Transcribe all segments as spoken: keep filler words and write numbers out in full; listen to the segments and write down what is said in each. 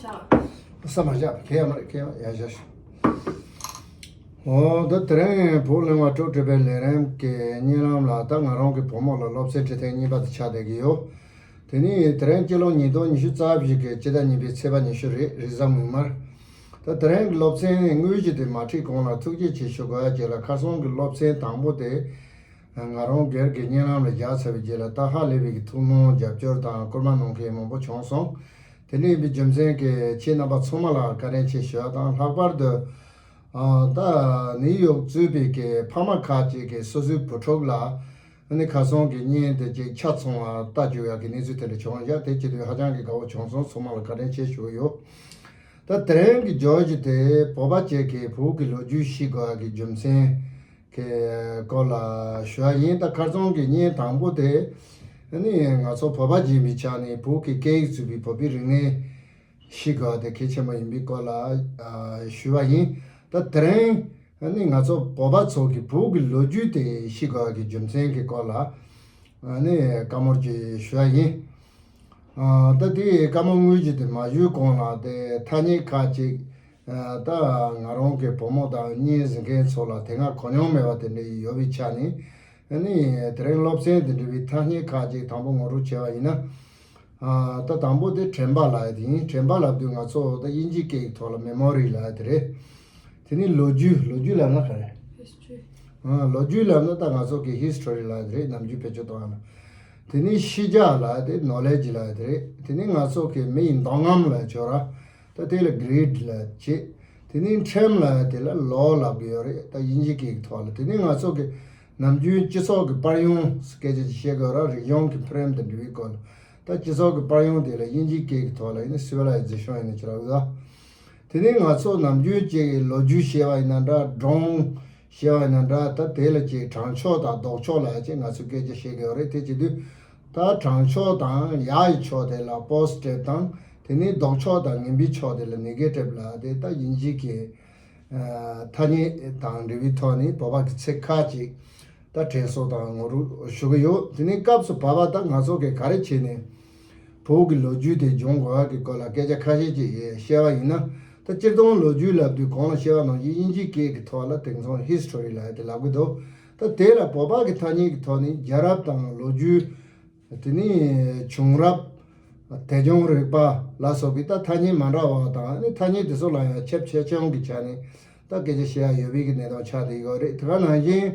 ས་མ་བཞག་གས་ཡ་མ་རེད་གས་ཡ་བཞག་ཤོག་འོ་ད་དེ་རིང་བོད་གླིང་བ་སྤྲོ་སྤྲོ་བའི་ལས་རིམ་གྱི་བརྙན་ལམ་ལ་ད་ང་རང་གི་བུ་མོ་ལ་སློབ་ཚན་ཁྲིད་ཐེངས་གཉིས་པ་དེ་ཆགས་བསྡད་ཀྱི་ཡོད། དེ་ནི་དེ་རིང་སྤྱི་ལོ་ཉིས་སྟོང་ཉི་ཤུ་རྩ་བཞི་གི་སྤྱི་ཟླ་གཉིས་པའི་ཚེས་པ་ཉི་ཤུ་རེད། རེས་གཟའ་མིག་དམར། ད་དེ་རིང་གི་སློབ་ཚན་ནི་དངོས་གཞི་དེ་མ་ཁྲིད་གོང་ལ་ཐུགས་རྗེ་ཆེ་ཞུ་དགོས་ཡ་གཅིག་ལ་ཁ་སང་གི་སློབ་ཚན་དང་པོ་དེ། ང་རང་སྒེར་གྱི་བརྙན་ལམ་ལ་བཞག་ཚར་བའི་རྗེས་ལ་ད་ཧ་ལས་པའི་གི་ཐུགས་སྣང་རྒྱབ་སྐྱོར་དང་སྐུལ་མ་གནང་མཁན་མང་པོ་བྱུང་སོང་། དེ་འདྲ་ཡིན་པའི་རྒྱུ་མཚན་གྱིས་ཁྱེད་རྣམ་པ་ཚང་མ་ལ་བཀའ་དྲིན་ཆེ་ཞུ་བ་དང་ལྷག་པར་དུ། ཨ། ད་ནིའུ་ཡོག་གཙོས་པའི་གི་ཕ་མ་ཁག་ཅིག་གིས་སོ་སོའི་བུ་ཕྲུག་ལ་ཨ་ནི་ཁ་སང་གི་བརྙན་དེ་ཅིག་ཆ་ཚང་བ་ལྟ་བཅུག་ཡག་གི་གནས་ཚུལ་དེ་འདྲ་བྱུང་བཞག་དེ་བྱེད་དུས་ཧ་ཅང་གི་དགའ་བོ་བྱུང་སོང་། ཚང་མ་ལ་བཀའ་དྲིན་ཆེ་ཞུ་གི་ཡོད། ད་དེ་རིང་གི་བརྗོད་གཞི་དེ་བོད་པ་ཅིག་གིས་བོད་ཀྱི་ལོ་རྒྱུས་ཤེས་དགོས་ཡག་གི་རྒྱུ་མཚན། གི་སྐོར་ལ་ཞུ་བ་ཡིན། ད་ཁ་སང་གི་བརྙན་དང་པོ་དེ་ནི་ང་ཚོ་བོད་པ་ཡིན་པའི་ཆ་ནས་བོད་ཀྱི་སྐད་ཡིག་གཙོས་པའི་བོད་པའི་རིག་གནས་ཤེས་དགོས་པ་དེ་གལ་ཆེན་པོ་ཡིན་པའི་སྐོར་ལ་ཞུ་བ་ཡིན། ད་དེ་རིང་ནི་ང་ཚོ་བོད་པ་ཚོ་གི་བོད་ཀྱི་ལོ་རྒྱུས་དེ་ཤེས་དགོས་པ་གི་རྒྱུ་མཚན་གྱི་སྐོར་ལ་ནི་བཀའ་མོལ་ཅིག་ཞུ་བ་ཡིན། ད་དེ་བཀའ་མོལ་དངོས་གཞི་དེ་མ་ཞུས་གོང་ལ་དེ་ཐ་སྙད་ཁག་ཅིག་ད་ང་རང་གི་བུ་མོ་དང་བརྙན་གཟིགས་མཁན་ཚོ་ལ་དེ་སྔ་གོ་མྱོང་མེད་པ་དེ་འདྲ་ཡོད་པའི་ཆ་ནས་ནི་དེ་རིང་སློབ་ཚན་དེ་འདྲ་བའི་ཐ་སྙད་ཁག་ཅིག་དང་པོ་ངོ་སྤྲོད་བྱས་པ་ཡིན་ན། ད་དང་པོ་དེ་དྲན་པ་ལབ་ཡ་དེ་ཡིན། དྲན་པ་ལབ་དུས་ང་ཚོ་ད་དབྱིན་ཇིའི་སྐད་ཀྱི་ཐོག་ལ་མེ་མོ་རི་ལབ་ཡ་དེ་རེད། དེ་ནི་ལོ་རྒྱུས། ལོ་རྒྱུས་ལབ་ན་ག་རེ། History། ལོ་རྒྱུས་ལབ་ན་ད་ང་ཚོ་གི་ཧི་སི་ཊོ་རི་ལབ་ཡ་དེ་རེད། ནམ་རྒྱུན་བེད་སྤྱོད་གཏོང་ཡ་ལ། དེ་ནི་ཤེས་བྱ་ལབ་ཡ་དེ་ནོ་ལེ་ཇི་ལབ་ཡ་དེ་རེད། དེ་ནི་ང་ཚོ་གི་མི་ཡི་འདོད་རྔམ་ལབ་ཡ་ཅིག་ཡོད་ར། ད་དེ་ལ་གི་རིཌ་ལབ་བྱེད། དེ་ནི་ཁྲིམས་ལབ་ཡ་དེ་ལ་ལོ་ལབ་གི་ཡོད་རེད། ད་དབྱིན་ཇིའི་སྐད་ཀྱི་ཐོག་ལ། དེ་ནི་ང་ཚོ་གི་ནམ་རྒྱུན་སྤྱི་ཚོགས་ཀྱི་པར་ཡོང་སྐད་ཆ་ཅིག་བཤད་དགོས་ར། རིག་གཞུང་གི་འཕེལ་རིམ་དང་འབྲེལ་བའི་སྐོར་ལ། ད་སྤྱི་ཚོགས་ཀྱི་པར་ཡོང་དེ་ལ་དབྱིན་ཇིའི་སྐད་ཀྱི་ཐོག་ལ་ཡིན་ན་སི་ཝི་ལའི་ཛེ་ཤོན་ཡིན་ན་ཅི་ལབ་ཡོད་ད། དེ་ནི་ང་ཚོ་ནམ་རྒྱུན་ཅིག་གི་ལོ་རྒྱུས་བཤད་པ་ཡིན་ན་འདྲ། སྒྲུང་བཤད་པ་ཡིན་ན་འདྲ། ད་དེ་ལ་ཅིག་དྲང་ཕྱོགས་དང་ལྡོག་ཕྱོགས་ལབ་ཡ་ཅིག་ང་ཚོས་སྐད་ཆ་བཤད་ཀྱི་ཡོད་རེད། དེ་བྱེད་དུས་ད་དྲང་ཕྱོགས་དང་ཡག་གི་ཕྱོགས་དེ་ལ་པོ་སི་ཊིབ་དང་། དེ་ནི་ལྡོག་ཕྱོགས་དང་ངན་པའི་ཕྱོགས་དེ་ལ་ནེ་གེ་ཊིབ་ལབ་ཡ་དེ་ད་དབྱིན་ཇིའི་གི་ཐ་སྙད་དང་འབྲེལ་བའི་ཐོག་ནས་བོད་པ་གི་ཚིག་ཁག་ཅིག་ད་དྲན་གསོ་དང་ངོ་སྤྲོད་ཞུ་གི་ཡོད། དེ་ནས་སྐབས་སུ་བབ་པ་ད་ང་ཚོ་གིས་ག་རེ་བྱས་ནས་བོད་ཀྱི་ལོ་རྒྱུས་དེ་སྦྱོང་དགོས་པ་གི་སྐོར་ལ་སྐད་ཆ་ཁ་ཤས་ཅིག་བཤད་པ་ཡིན་ན། ད་སྤྱིར་བཏང་ལོ་རྒྱུས་ལབ་དུས་གོང་ལ་བཤད་པ་ནང་བཞིན་དབྱིན་ཇིའི་སྐད་ཀྱི་ཐོག་ལ་དེང་སང་ཧི་སི་ཊོ་རི་ལབ་ཡ་དེ་ལབ་གི་འདུག་ད་དེ་ལ་བོད་པ་གི་ཐ་སྙད་ཀྱི་ཐོག་ནས་རྒྱལ་རབས་དང་ལོ་རྒྱུས། དེ་ནས་བྱུང་རབས། དད་འབྱུང་རིག་པ་ལ་སོགས་པའི་ད་ཐ་སྙད་མ་འདྲ་བ་དང་ནི་ཐ་སྙད་དེ་ཚོ་ལ་ཡང་ཁྱབ་ཆེ་ཆུང་གི་ཆ་ནས་ད་སྐད་ཆ་བཤད་ཡ་ཡོད་པའི་གི་གནས་སྟངས་ཆགས་བསྡད་ཡོད་རེད། དེ་ག་ནང་བཞིན་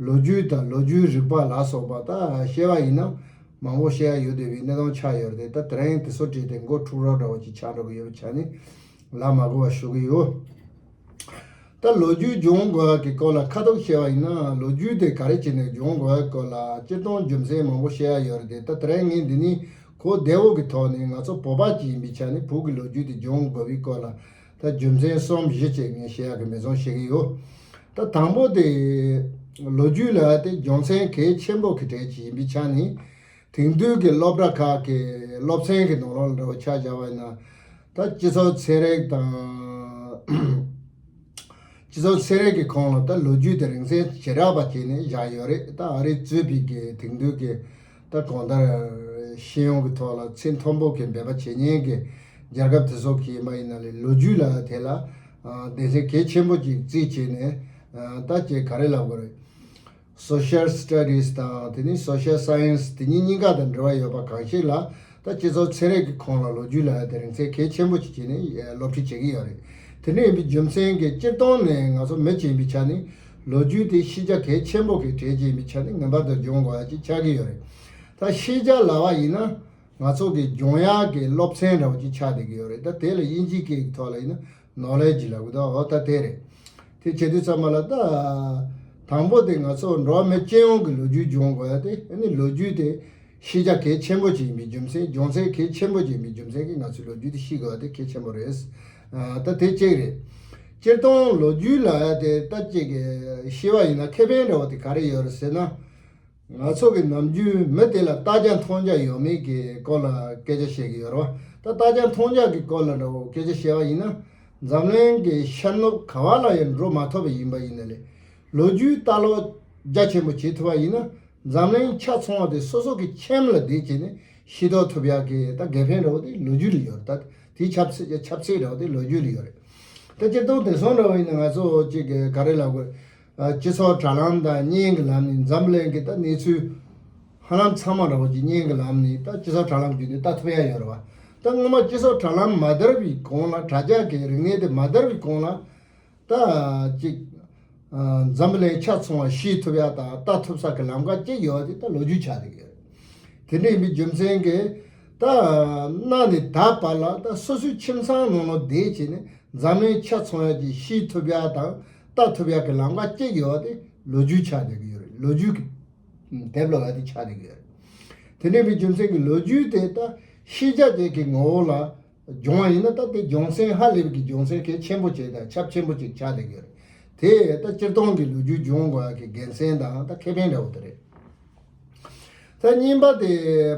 ལོ་རྒྱུས་དང་ལོ་རྒྱུས་རིག་པ་ལ་སོགས་པ་ད་བཤད་པ་ཡིན་ན་མང་པོ་བཤད་ཡ་ཡོད་བསྡད་པའི་གནས་སྟངས་ཆགས་ཡོད་རེད། ད་དེ་རིང་དེ་ཚོ་བྲིས་ཏེ་མགོ་འཁྲུག་རོགས་འདྲ་བོ་ཅིག་ཆགས་འགྲོ་གི་ཡོད་པའི་ཆ་ནས་ལབ་མ་དགོས་པ་ཞུ་གི་ཡོད། ད་ལོ་རྒྱུས་སྦྱོང་དགོས་པ་གི་སྐོར་ལ་ཁ་ཐུག་བཤད་པ་ཡིན་ན་ལོ་རྒྱུས་དེ་ག་རེ་བྱས་ནས་སྦྱོང་དགོས་པའི་སྐོར་ལ་སྤྱིར་བཏང་རྒྱུ་མཚན་མང་པོ་བཤད་ཡ་ཡོད་རེད་དེ། ད་དེ་རིང་ངས་འདི་ནི་གོ་བདེ་བོ་གི་ཐོག་ནས་ང་ཚོ་བོད་པ་ཅིག་ཡིན་པའི་ཆ་ནས་བོད་ཀྱི་ལོ་རྒྱུས་དེ་སྦྱོང་དགོས་པའི་སྐོར་ལ་ད་རྒྱུ་མཚན་གསུམ་བཞི་ཅིག་ངས་བཤད་ཡ་གི་འབད་བརྩོན་བྱེད་ཀྱི་ཡོད། ད་དང་པོ་དེ་ལོ་རྒྱུས་ལ་དེ་སྦྱོང་ཚན་གལ་ཆེན་པོ་གི་གྲས་ཅིག་ཡིན་པའི་ཆ་ནས། དེང་དུས་ཀྱི་སློབ་གྲྭ་ཁག་གི་སློབ་ཚན་གྱི་ནང་ལོགས་ལ་འདྲ་བོ་ཆ་བཞག་པ་ཡིན་ན། ད་སྤྱི་ཚོགས་ཚན་རིག་དང་། སྤྱི་ཚོགས་ཚན་རིག་གི་ཁོངས་ལ་ད་ལོ་རྒྱུས་དེ་རིང་ཚད་བྱེ་བྲག་པ་བྱས་ནས་བཞག་ཡོད་རེད། ད་ཨ་རི་གཙོས་པའི་གི་དེང་དུས་ཀྱི་ད་གང་ལྟར་ཤེས་ཡོན་གྱི་ཐོག་ལ་ཚད་མཐོན་པོ་གི་འབད་པ་བྱེད་མཁན་གྱི་རྒྱལ་ཁབ་དེ་ཚོ་གི་ཡིན་པ་ཡིན་ན་ལས་ལོ་རྒྱུས་ལ་དེ་ལ་སྡེ་ཚན་གལ་ཆེན་པོ་ཅིག་རྩིས་བྱས་ནས་ད་ཅིག་ག་རེ་ལབ་དགོས་རེད། Social Studies དང་དེ་ནི་Social Science དེ་གཉིས་གཉིས་ཀ་དང་འབྲེལ་བ་ཡོད་པ་གང་ཞིག་ལ་ད་སྤྱི་ཚོགས་ཚན་རིག་གི་ཁོངས་ལ་ལོ་རྒྱུས་ལ་དེ་རིང་ཚད་གལ་ཆེན་པོ་ཞིག་བྱས་ནས་སློབ་ཁྲིད་བྱེད་ཀྱི་ཡོད་རེད། དེ་འདྲ་ཡིན་པའི་རྒྱུ་མཚན་གྱིས་སྤྱིར་བཏང་ནས་ང་ཚོ་མི་ཅིག་ཡིན་པའི་ཆ་ནས་ལོ་རྒྱུས་དེ་ཤེས་བྱ་གལ་ཆེན་པོ་གི་གྲས་ཅིག་ཡིན་པའི་ཆ་ནས་ངེས་པར་དུ་སྦྱོང་དགོས་ཡ་ཅིག་ཆགས་ཀྱི་ཡོད་རེད། ད་ཤེས་བྱ་ལབ་པ་ཡིན་ན། ང་ཚོ་གི་སྦྱོང་ཡག་གི་སློབ་ཚན་འདྲ་བོ་ཅིག་ཆགས་བསྡད་ཀྱི་ཡོད་རེད། ད་དེ་ལ་དབྱིན་ཇིའི་སྐད་ཀྱི་ཐོག་ལ་ཡིན་ན་ནོ་ལེ་ཇི་ལབ་ཀྱི་འདུག་འོ་ད་དེ་རེད། དེ་བྱེད་དུས་ཙམ་པ་ལ་ད། དང་པོ་དེ་ང་ཚོ་འགྲོ་བ་མི་སྤྱི་ཡོངས་ཀྱི་ལོ་རྒྱུས་སྦྱོང་དགོས་ཡ་དེ་ཨ་ནི་ལོ་རྒྱུས་དེ་ཤེས་བྱ་གལ་ཆེན་པོ་ཅིག་ཡིན་པའི་རྒྱུ་མཚན། སྦྱོང་ཚན་གལ་ཆེན་པོ་ཅིག་ཡིན་པའི་རྒྱུ་མཚན་གྱིས་ང་ཚོས་ལོ་རྒྱུས་དེ་ཤེས་དགོས་ཡ་དེ་གལ་ཆེན་པོ་རེད། ཨ། ད་དེ་གཅིག་རེད། སྤྱིར་བཏང་ལོ་རྒྱུས་ལབ་ཡ་དེ་ད་གཅིག་གི་ཤེས་པ་ཡིན་ན་ཁེ་ཕན་འདྲ་བོ་དེ་ག་རེ་ཡོད་རེད་ཟེར་ན། ང་ཚོ་གི་ནམ་རྒྱུན་མི་དེ་ལ་ལྟ་རྒྱ་མཐོང་རྒྱ་ཡོད་མེད་ཀྱི་སྐོར་ལ་སྐད་ཆ་བཤད་ཀྱི་ཡོད་རེད་བ། ད་ལྟ་རྒྱ་མཐོང་རྒྱ་གི་སྐོར་ལ་འདྲ་བོ་སྐད་ཆ་བཤད་པ་ཡིན་ན། འཛམ་གླིང་གི་ཤར་ནུབ་ག་བ་ལ་ཡང་འགྲོ་མ་ཐུབ་པ་ཡིན་པ་ཡིན་ན་ལས། ལོ་རྒྱུས་ལྟ་ཀློག་རྒྱ་ཆེན་པོ་བྱེད་ཐུབ་པ་ཡིན་ན། འཛམ་གླིང་ཆ་ཚང་བ་དེ་སོ་སོ་གི་ཁྱིམ་ལ་བསྡད་བྱས་ནས་ཤེས་རྟོགས་ཐུབ་ཡག་གི་ད་དགེ་ཕན་འདྲ་བོ་དེ་ལོ་རྒྱུས་ལ་ཡོད་རེད། ད་ དེའི་ཆབ་སྲིད་ཆབ་སྲིད་འདྲ་བོ་དེ་ལོ་རྒྱུས་ལ་ཡོད་རེད། ད་སྤྱིར་བཏང་དེང་སང་འདྲ་བོ་ཡིན་ན་ང་ཚོ་གཅིག་གི་ག་རེ་ལབ་དགོས། ཨ། སྤྱི་ཚོགས་དྲ་ལམ་དང་བརྙན་གྱི་ལམ་ནས་འཛམ་བུ་གླིང་གི་ད་གནས་ཚུལ་ཧ་ལམ་ཚང་མ་འདྲ་བོ་ཅིག་བརྙན་གྱི་ལམ་ནས་ད་སྤྱི་ཚོགས་དྲ་ལམ་བརྒྱུད་ནས་ལྟ་ཐུབ་ཡ་ཡོད་རེད་བ། ད་སྔོན་མ་སྤྱི་ཚོགས་དྲ་ལམ་མ་དར་བའི་གོང་ལ། དྲ་རྒྱ་གི་རིག་གནས་དེ་མ་དར་བའི་གོང་ལ། ད་ཅིག་ཨ། འཛམ་བུ་གླིང་ཆ་ཚང་བ་ཤེས་ཐུབ་ཡ་དང་ལྟ་ཐུབ་ས་གི་ལམ་ཁ་གཅིག་ཡོད་དེ་ད་ལོ་རྒྱུས་ཆགས་བསྡད་ཀྱི་ཡོད་རེད། དེ་འདྲ་ཡིན་པའི་རྒྱུ་མཚན་གྱིས་ད་གནའ་ནས་ད་བར་ལ་ད་སོ་སོའི་ཁྱིམ་ཚང་ནང་ལ་བསྡད་བྱས་ནས་འཛམ་གླིང་ཆ་ཚང་ཡ་ཅིག་ཤེས་ཐུབ་ཡ་དང་ལྟ་ཐུབ་ཡ་གི་ལམ་ཁ་གཅིག་ཡོད་དེ་ལོ་རྒྱུས་ཆགས་བསྡད་ཀྱི་ཡོད་རེད། ལོ་རྒྱུས་ཀྱི་དེབ་ལ་བ་དེ་ཆགས་བསྡད་ཀྱི་ཡོད་རེད། དེ་འདྲ་ཡིན་པའི་རྒྱུ་མཚན་གྱིས་ལོ་རྒྱུས་དེ་ད་ཤེས་བྱ་ཅིག་གི་ངོ་བོ་ལ་སྦྱོང་བ་ཡིན་ན། ད་དེ་སྦྱོང་ཚན་ཧ་ལས་པའི་གི་སྦྱོང་ཚན་གལ་ཆེན་པོ་ཅིག་དང་ཁྱབ་ཆེན་པོ་ཅིག་ཆགས་བསྡད་ཀྱི་ཡོད་རེད། དེ་ད་སྤྱིར་བཏང་གི་ལོ་རྒྱུས་སྦྱོང་དགོས་ཡ་གི་དགེ་མཚན་དང་ད་ཁེ་ཕན་འདྲ་བོ་དེ་རེད། ད་གཉིས་པ་དེ་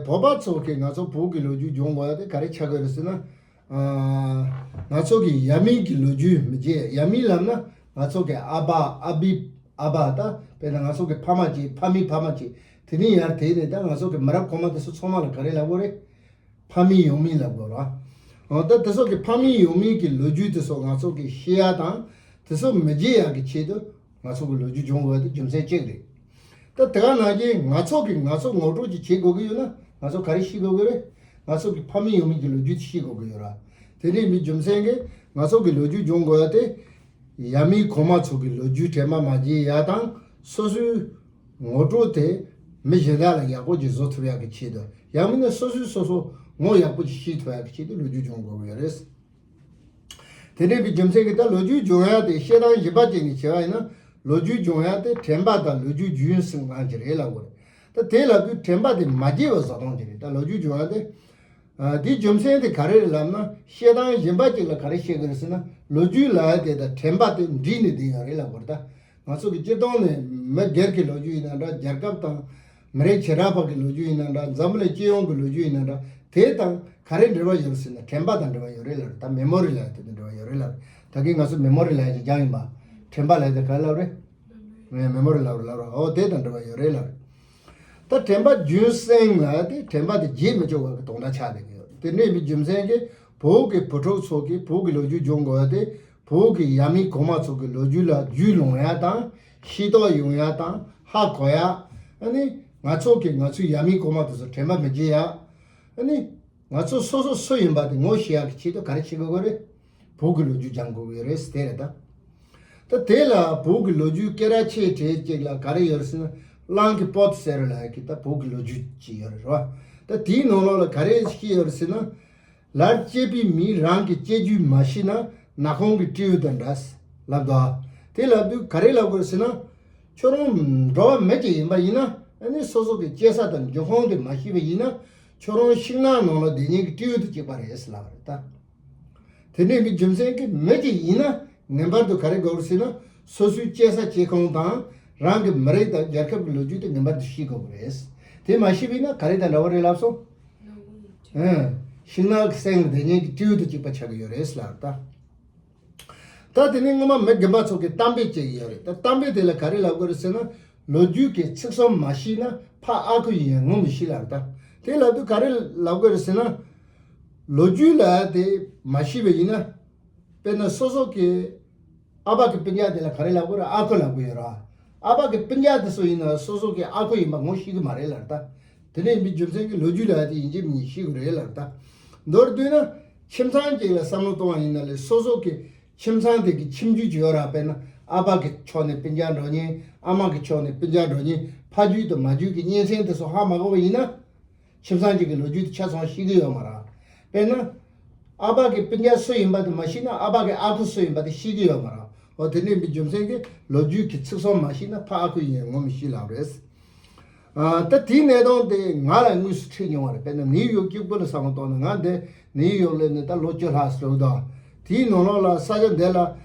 བོད་པ་ཚོ་གི་ང་ཚོ་བོད་ཀྱི་ལོ་རྒྱུས་སྦྱོང་དགོས་ཡ་དེ་ག་རེ་ཆགས་ཀྱི་རེད་ཟེར་ན། ཨ། ང་ཚོ་གི་ཡབ་མེས་ཀྱི་ལོ་རྒྱུས་མི་བརྗེད། ཡབ་མེས་ལབ་ན་ང་ཚོ་གི་ཨ་ཕ་ཨ་བི་ཨ་ཕ། ད་དཔེར་ན་ང་ཚོ་གི་ཕ་མ་གཅིག་ཕ་མའི་ཕ་མ་གཅིག་དེ་ནས་ཡར་དེད་ནས་ད་ང་ཚོ་གི་མི་རབས་གོང་མ་དེ་ཚོ་ཚང་མ་ལ་ག་རེ་ལབ་དགོས་རེད། ཕ་མེས་ཡང་མེས་ལབ་དགོས་ར། འོ་ད་དེ་ཚོ་གི་ཕ་མེས་ཡང་མེས་ཀྱི་ལོ་རྒྱུས་དེ་ཚོ་ང་ཚོ་གི་ཤེས་ཡ་དང་དེ་ཚོ་མི་བརྗེད་ཡག་གི་ཆེད་དུ་ང་ཚོ་གི་ལོ་རྒྱུས་སྦྱོང་དགོས་ཡ་དེ་རྒྱུ་མཚན་གཅིག་རེད། ད་དེ་ག་ནང་བཞིན་ང་ཚོ་གི་ང་ཚོ་ངོ་སྤྲོད་ཅིག་བྱེད་དགོས་ཀྱི་ཡོད་ན་ང་ཚོ་ག་རེ་ཤེས་དགོས་ཀྱི་རེད། ང་ཚོ་གི་ཕ་མེས་ཡང་མེས་ཀྱི་ལོ་རྒྱུས་དེ་ཤེས་དགོས་ཀྱི་ཡོད་ར། དེ་འདྲའི་མི་རྒྱུ་མཚན་གྱིས་ང་ཚོ་གི་ལོ་རྒྱུས་སྦྱོང་དགོས་ཡ་དེ། ཡབ་མེས་གོང་མ་ཚོ་གི་ལོ་རྒྱུས་དྲན་པ་མ་བརྗེད་ཡ་དང་སོ་སོའི་ངོ་སྤྲོད་དེ་མི་གཞན་དག་ལ་ཡག་པོ་ཅིག་བཟོ་ཐུབ་ཡག་གི་ཆེད་དུ། ཡང་མིན་ན་སོ་སོས་སོ་སོ་ངོ་ཡག་པོ་ཅིག་ཤེས་ཐུབ་ཡག་གི་ཆེད་དུ་ལོ་རྒྱུས་སྦྱོང་དགོས་ཀྱི་ཡོད་རེད། དེ་འདྲ་བའི་རྒྱུ་མཚན་གྱིས་ད་ལོ་རྒྱུས་སྦྱོང་ཡག་དེ་བཤད་སྟངས་གཞན་པ་ཅིག་ནས་བྱས་པ་ཡིན་ན། ལོ་རྒྱུས་སྦྱོང་ཡག་དེ་དྲན་པ་དང་ལོ་རྒྱུས་རྒྱུན་བསྲིང་སྟངས་ཅིག་རེད་ལབ་དགོས་རེད། ད་དེ་ལབ་དུས་དྲན་པ་དེ་མ་བརྗེད་པ་བཟོ་སྟངས་ཅིག་རེད། ད་ལོ་རྒྱུས་སྦྱོང་ཡག་དེ། ཨ། དེའི་རྒྱུ་མཚན་དེ་ག་རེ་རེད་ལབ་ན། བཤད་སྟངས་གཞན་པ་ཅིག་ལ་ག་རེ་བཤད་ཀྱི་རེད་ཟེར་ན། ལོ་རྒྱུས་ལབ་ཡ་དེ་དང་དྲན་པ་དེ་འདྲེས་ནས་བསྡད་ཡོད་རེད་ལབ་དགོས་རེད། ད་ང་ཚོ་གི་སྤྱིར་བཏང་ནས་མི་སྒེར་གྱི་ལོ་རྒྱུས་ཡིན་ན་འདྲ། རྒྱལ་ཁབ་དང་མི་རིགས་བྱེ་བྲག་པ་གི་ལོ་རྒྱུས་ཡིན་ན་འདྲ། འཛམ་བུ་གླིང་སྤྱི་ཡོངས་ཀྱི་ལོ་རྒྱུས་ཡིན་ན་འདྲ། དེ་དང་ག་རེ་འབྲེལ་བ་ཡོད་རེད་ཟེར་ན། དྲན་པ་དང་འབྲེལ་བ་ཡོད་རེད་ལབ་རེད། ད་མེ་མོ་རི་ལབ་ཡ་དེ་དང་འབྲེལ་བ་ཡོད་རེད་ལབ་རེད། ད་གིན་ང་ཚོ་མེ་མོ་རི་ལབ་ཡ་ཅིག་སྦྱངས་ཡིན་པ། དྲན་པ་ལབ་ཡ་དེ་ག་རེ་ལབ་རེད། ངས་མེ་མོ་རི་ལབ་རེད་ལབ་རེད། འོ་དེ་དང་འབྲེལ་བ་ཡོད་རེད་ལབ་རེད། ད་དྲན་པ་རྒྱུན་བསྲིང་ལབ་ཡ་དེ་དྲན་པ་དེ་བརྗེད་མི་ཆོག་པ་གི་དོན་དག་ཆགས་བསྡད་ཀྱི་ཡོད། དེ་འདྲ་ཡིན་པའི་རྒྱུ་མཚན་གྱིས་བོད་ཀྱི་བུ་ཕྲུག་ཚོ་གིས་བོད་ཀྱི་ལོ་རྒྱུས་སྦྱོང་དགོས་ཡ་དེ། བོད་ཀྱི་ཡབ་མེས་གོང་མ་ཚོ་གི་ལོ་རྒྱུས་ལ་རྒྱུས་ལོན་ཡ་དང་ཤེས་རྟོགས་ཡོང་ཡ་དང་ཧ་གོ་ཡ། ཨ་ནི་ང་ཚོ་གིས་ང་ཚོའི་ཡབ་མེས་གོང་མ་དེ་ཚོ་དྲན་པ་མི་བརྗེད་ཡ། ཨ་ནི་ང་ཚོ་སོ་སོ་སུ་ཡིན་པ་དེ་ངོ་ཤེས་ཡག་གི་ཆེད་དུ་ག་རེ་བྱེད་དགོས་ཀྱི་རེད། བོད་ཀྱི་ལོ་རྒྱུས་སྦྱང་དགོས་ཀྱི་རེད་ཟེར་དེ་རེད་ད། ད་དེ་ལ་བོད་ཀྱི་ལོ་རྒྱུས་སྐད་གྲགས་ཆེ་གྲས་ཅིག་ལ་ག་རེ་ཡོད་རེད་ཟེར་ན། གླང་གི་བོད་ཟེར་ལབ་ཡག་གི་ད་བོད་ཀྱི་ལོ་རྒྱུས་ཅིག་ཡོད་རེད་བ། ད་དེའི་ནང་ལོགས་ལ་ག་རེ་བཤད་ཡོད་རེད་ཟེར་ན། ལར་སྐྱེས་པའི་མིས་རང་གི་སྐྱེ་རྒྱུད་མ་ཤེས་ན་ནག་ཁུང་གི་སྤྲེའུ་དང་འདྲ་ལབ་འདུག་ཨ། དེ་ལབ་དུས་ག་རེ་ལབ་དགོས་རེད་ཟེར་ན། ཁྱོད་རང་འགྲོ་བ་མི་ཅིག་ཡིན་པ་ཡིན་ན། ཨ་ནི་སོ་སོ་གི་སྐྱེས་ས་དང་འབྱུང་ཁུངས་དེ་མ་ཤེས་པ་ཡིན་ན། ཁྱོད་རང་ཤིང་ནགས་ནང་ལ་བསྡད་མཁན་གྱི་སྤྲེའུ་དང་གཅིག་པ་རེད་ལབ་པ་རེད་ད། དེ་འདྲ་ཡིན་པའི་རྒྱུ་མཚན་གྱིས་མི་ཅིག་ཡིན་ན་ངེས་པར་དུ་ག་རེ་དགོས་རེད་ཟེར་ན། སོ་སོའི་སྐྱེས་ས་སྐྱེས་ཁུངས་དང་རང་གི་མི་རིགས་དང་རྒྱལ་ཁབ་ཀྱི་ལོ་རྒྱུས་དེ་ངེས་པར་དུ་ཤེས་དགོས་ཀྱི་རེད། དེ་མ་ཤེས་པ་ཡིན་ན་ག་རེ་དང་འདྲ་བ་རེད་ལབ་སོང་། ཨང་། ཤིང་ནགས་ཀྱི་གསེང་ལ་བསྡད་མཁན་གྱི་སྤྲེའུ་དང་གཅིག་པ་ཆགས་ཀྱི་ཡོད་རེད་ལབ་ད། ད་དེ་ནས་སྔོན་མ་མི་རྒན་པ་ཚོ་གིས་གཏམ་དཔེ་བྱེད་ཀྱི་ཡོད་རེད། ད་གཏམ་དཔེ་དེ་ལ་ག་རེ་ལབ་དགོས་རེད་ཟེར་ན། ལོ་རྒྱུས་ཀྱི་ཚིག་གསུམ་མ་ཤེས་ན་ཕ་ཨ་ཁུ་ཡིན་ཡང་ངོ་མི་ཤེས་ལབ་ད། དེ་ལབ་དུས་ག་རེ་ལབ་དགོས་རེད་ཟེར་ན། ལོ་རྒྱུས་ལབ་ཡ་དེ་མ་ཤེས་པ་ཡིན་ན། དཔེར་ན་སོ་སོ་གི་ཨ་ཕ་གི་སྤུན་ཀྱག་དེ་ལ་ག་རེ་ལབ་དགོས་རེད། ཨ་ཁུ་ལབ་དགོས་ཡོད་ར། ཨ་ཕ་གི་སྤུན་ཀྱག་དེ་ཚོ་ཡིན་ན་སོ་སོ་གི་ཨ་ཁུ་ཡིན་པ་ངོ་ཤེས་ཀྱི་མ་རེད་ལབ་ད། དེ་འདྲ་ཡིན་པའི་རྒྱུ་མཚན་གྱིས་ལོ་རྒྱུས་ལབ་ཡ་དེ་ཡིན་གཅིག་མིན་གཅིག་ཤེས་དགོས་རེད་ལབ་ད། མདོར་བསྡུས་ན། ཁྱིམ་ཚང་གཅིག་ལ་བསམ་བློ་གཏོང་བ་ཡིན་ན་ལས་སོ་སོ་གི་ཁྱིམ་ཚང་དེ་གི་ཁྱིམ་རྒྱུད་ཅིག་ཡོད་ར། དཔེར་ན་ཨ་ཕ་གི་ཕྱོགས་ནས་སྤུན་ཀྱག་འགྲོ་མཁན། ཨ་མ་གི་ཕྱོགས་ནས་སྤུན་ཀྱག་འགྲོ་མཁན། ཕ་རྒྱུད་དང་མ་རྒྱུད་ཀྱི་གཉེན་ཚན་དེ་ཚོ་ཧ་མ་གོ་བ་ཡིན་ན། ཁྱིམ་ཚང་གཅིག་གི་ལོ་རྒྱུས་དེ་ཆ་ཚང་ཤེས་ཀྱི་ཡོད་མ་རེད། དཔེར་ན། ཨ་ཕ་གི་སྤུན་ཀྱག་སུ་ཡིན་པ་དེ་མ་ཤེས་ན་ཨ་ཕ་གི་ཨ་ཁུ་སུ་ཡིན་པ་དེ་ཤེས་ཀྱི་ཡོད་མ་རེད། འོ་དེ་འདྲ་ཡིན་པའི་རྒྱུ་མཚན་གྱིས་ལོ་རྒྱུས་ཀྱི་ཚིག་གསུམ་མ་ཤེས་ན་ཕ་ཨ་ཁུ་ཡིན་ཡང་ངོ་མི་ཤེས་ལབ་རེད། ཨ། ད་དེའི་གནས་སྟངས་དེ་ང་ལ་དངོས་སུ་འཕྲད་མྱོང་བ་རེད། དཔེར་ན་ནིའུ་ཡོག་གཅིག་པུ་ལ་བསམ་བློ་གཏོང་ན། ང་འདི་ནིའུ་ཡོག་སླེབས་ནས་ད་ལོ་བཅུ་ལྷག་ཙམ་འགྲོ་གི་འདུག་དེའི་ནང་ལོགས་ལ་ས་ཆ་འདི་ལ་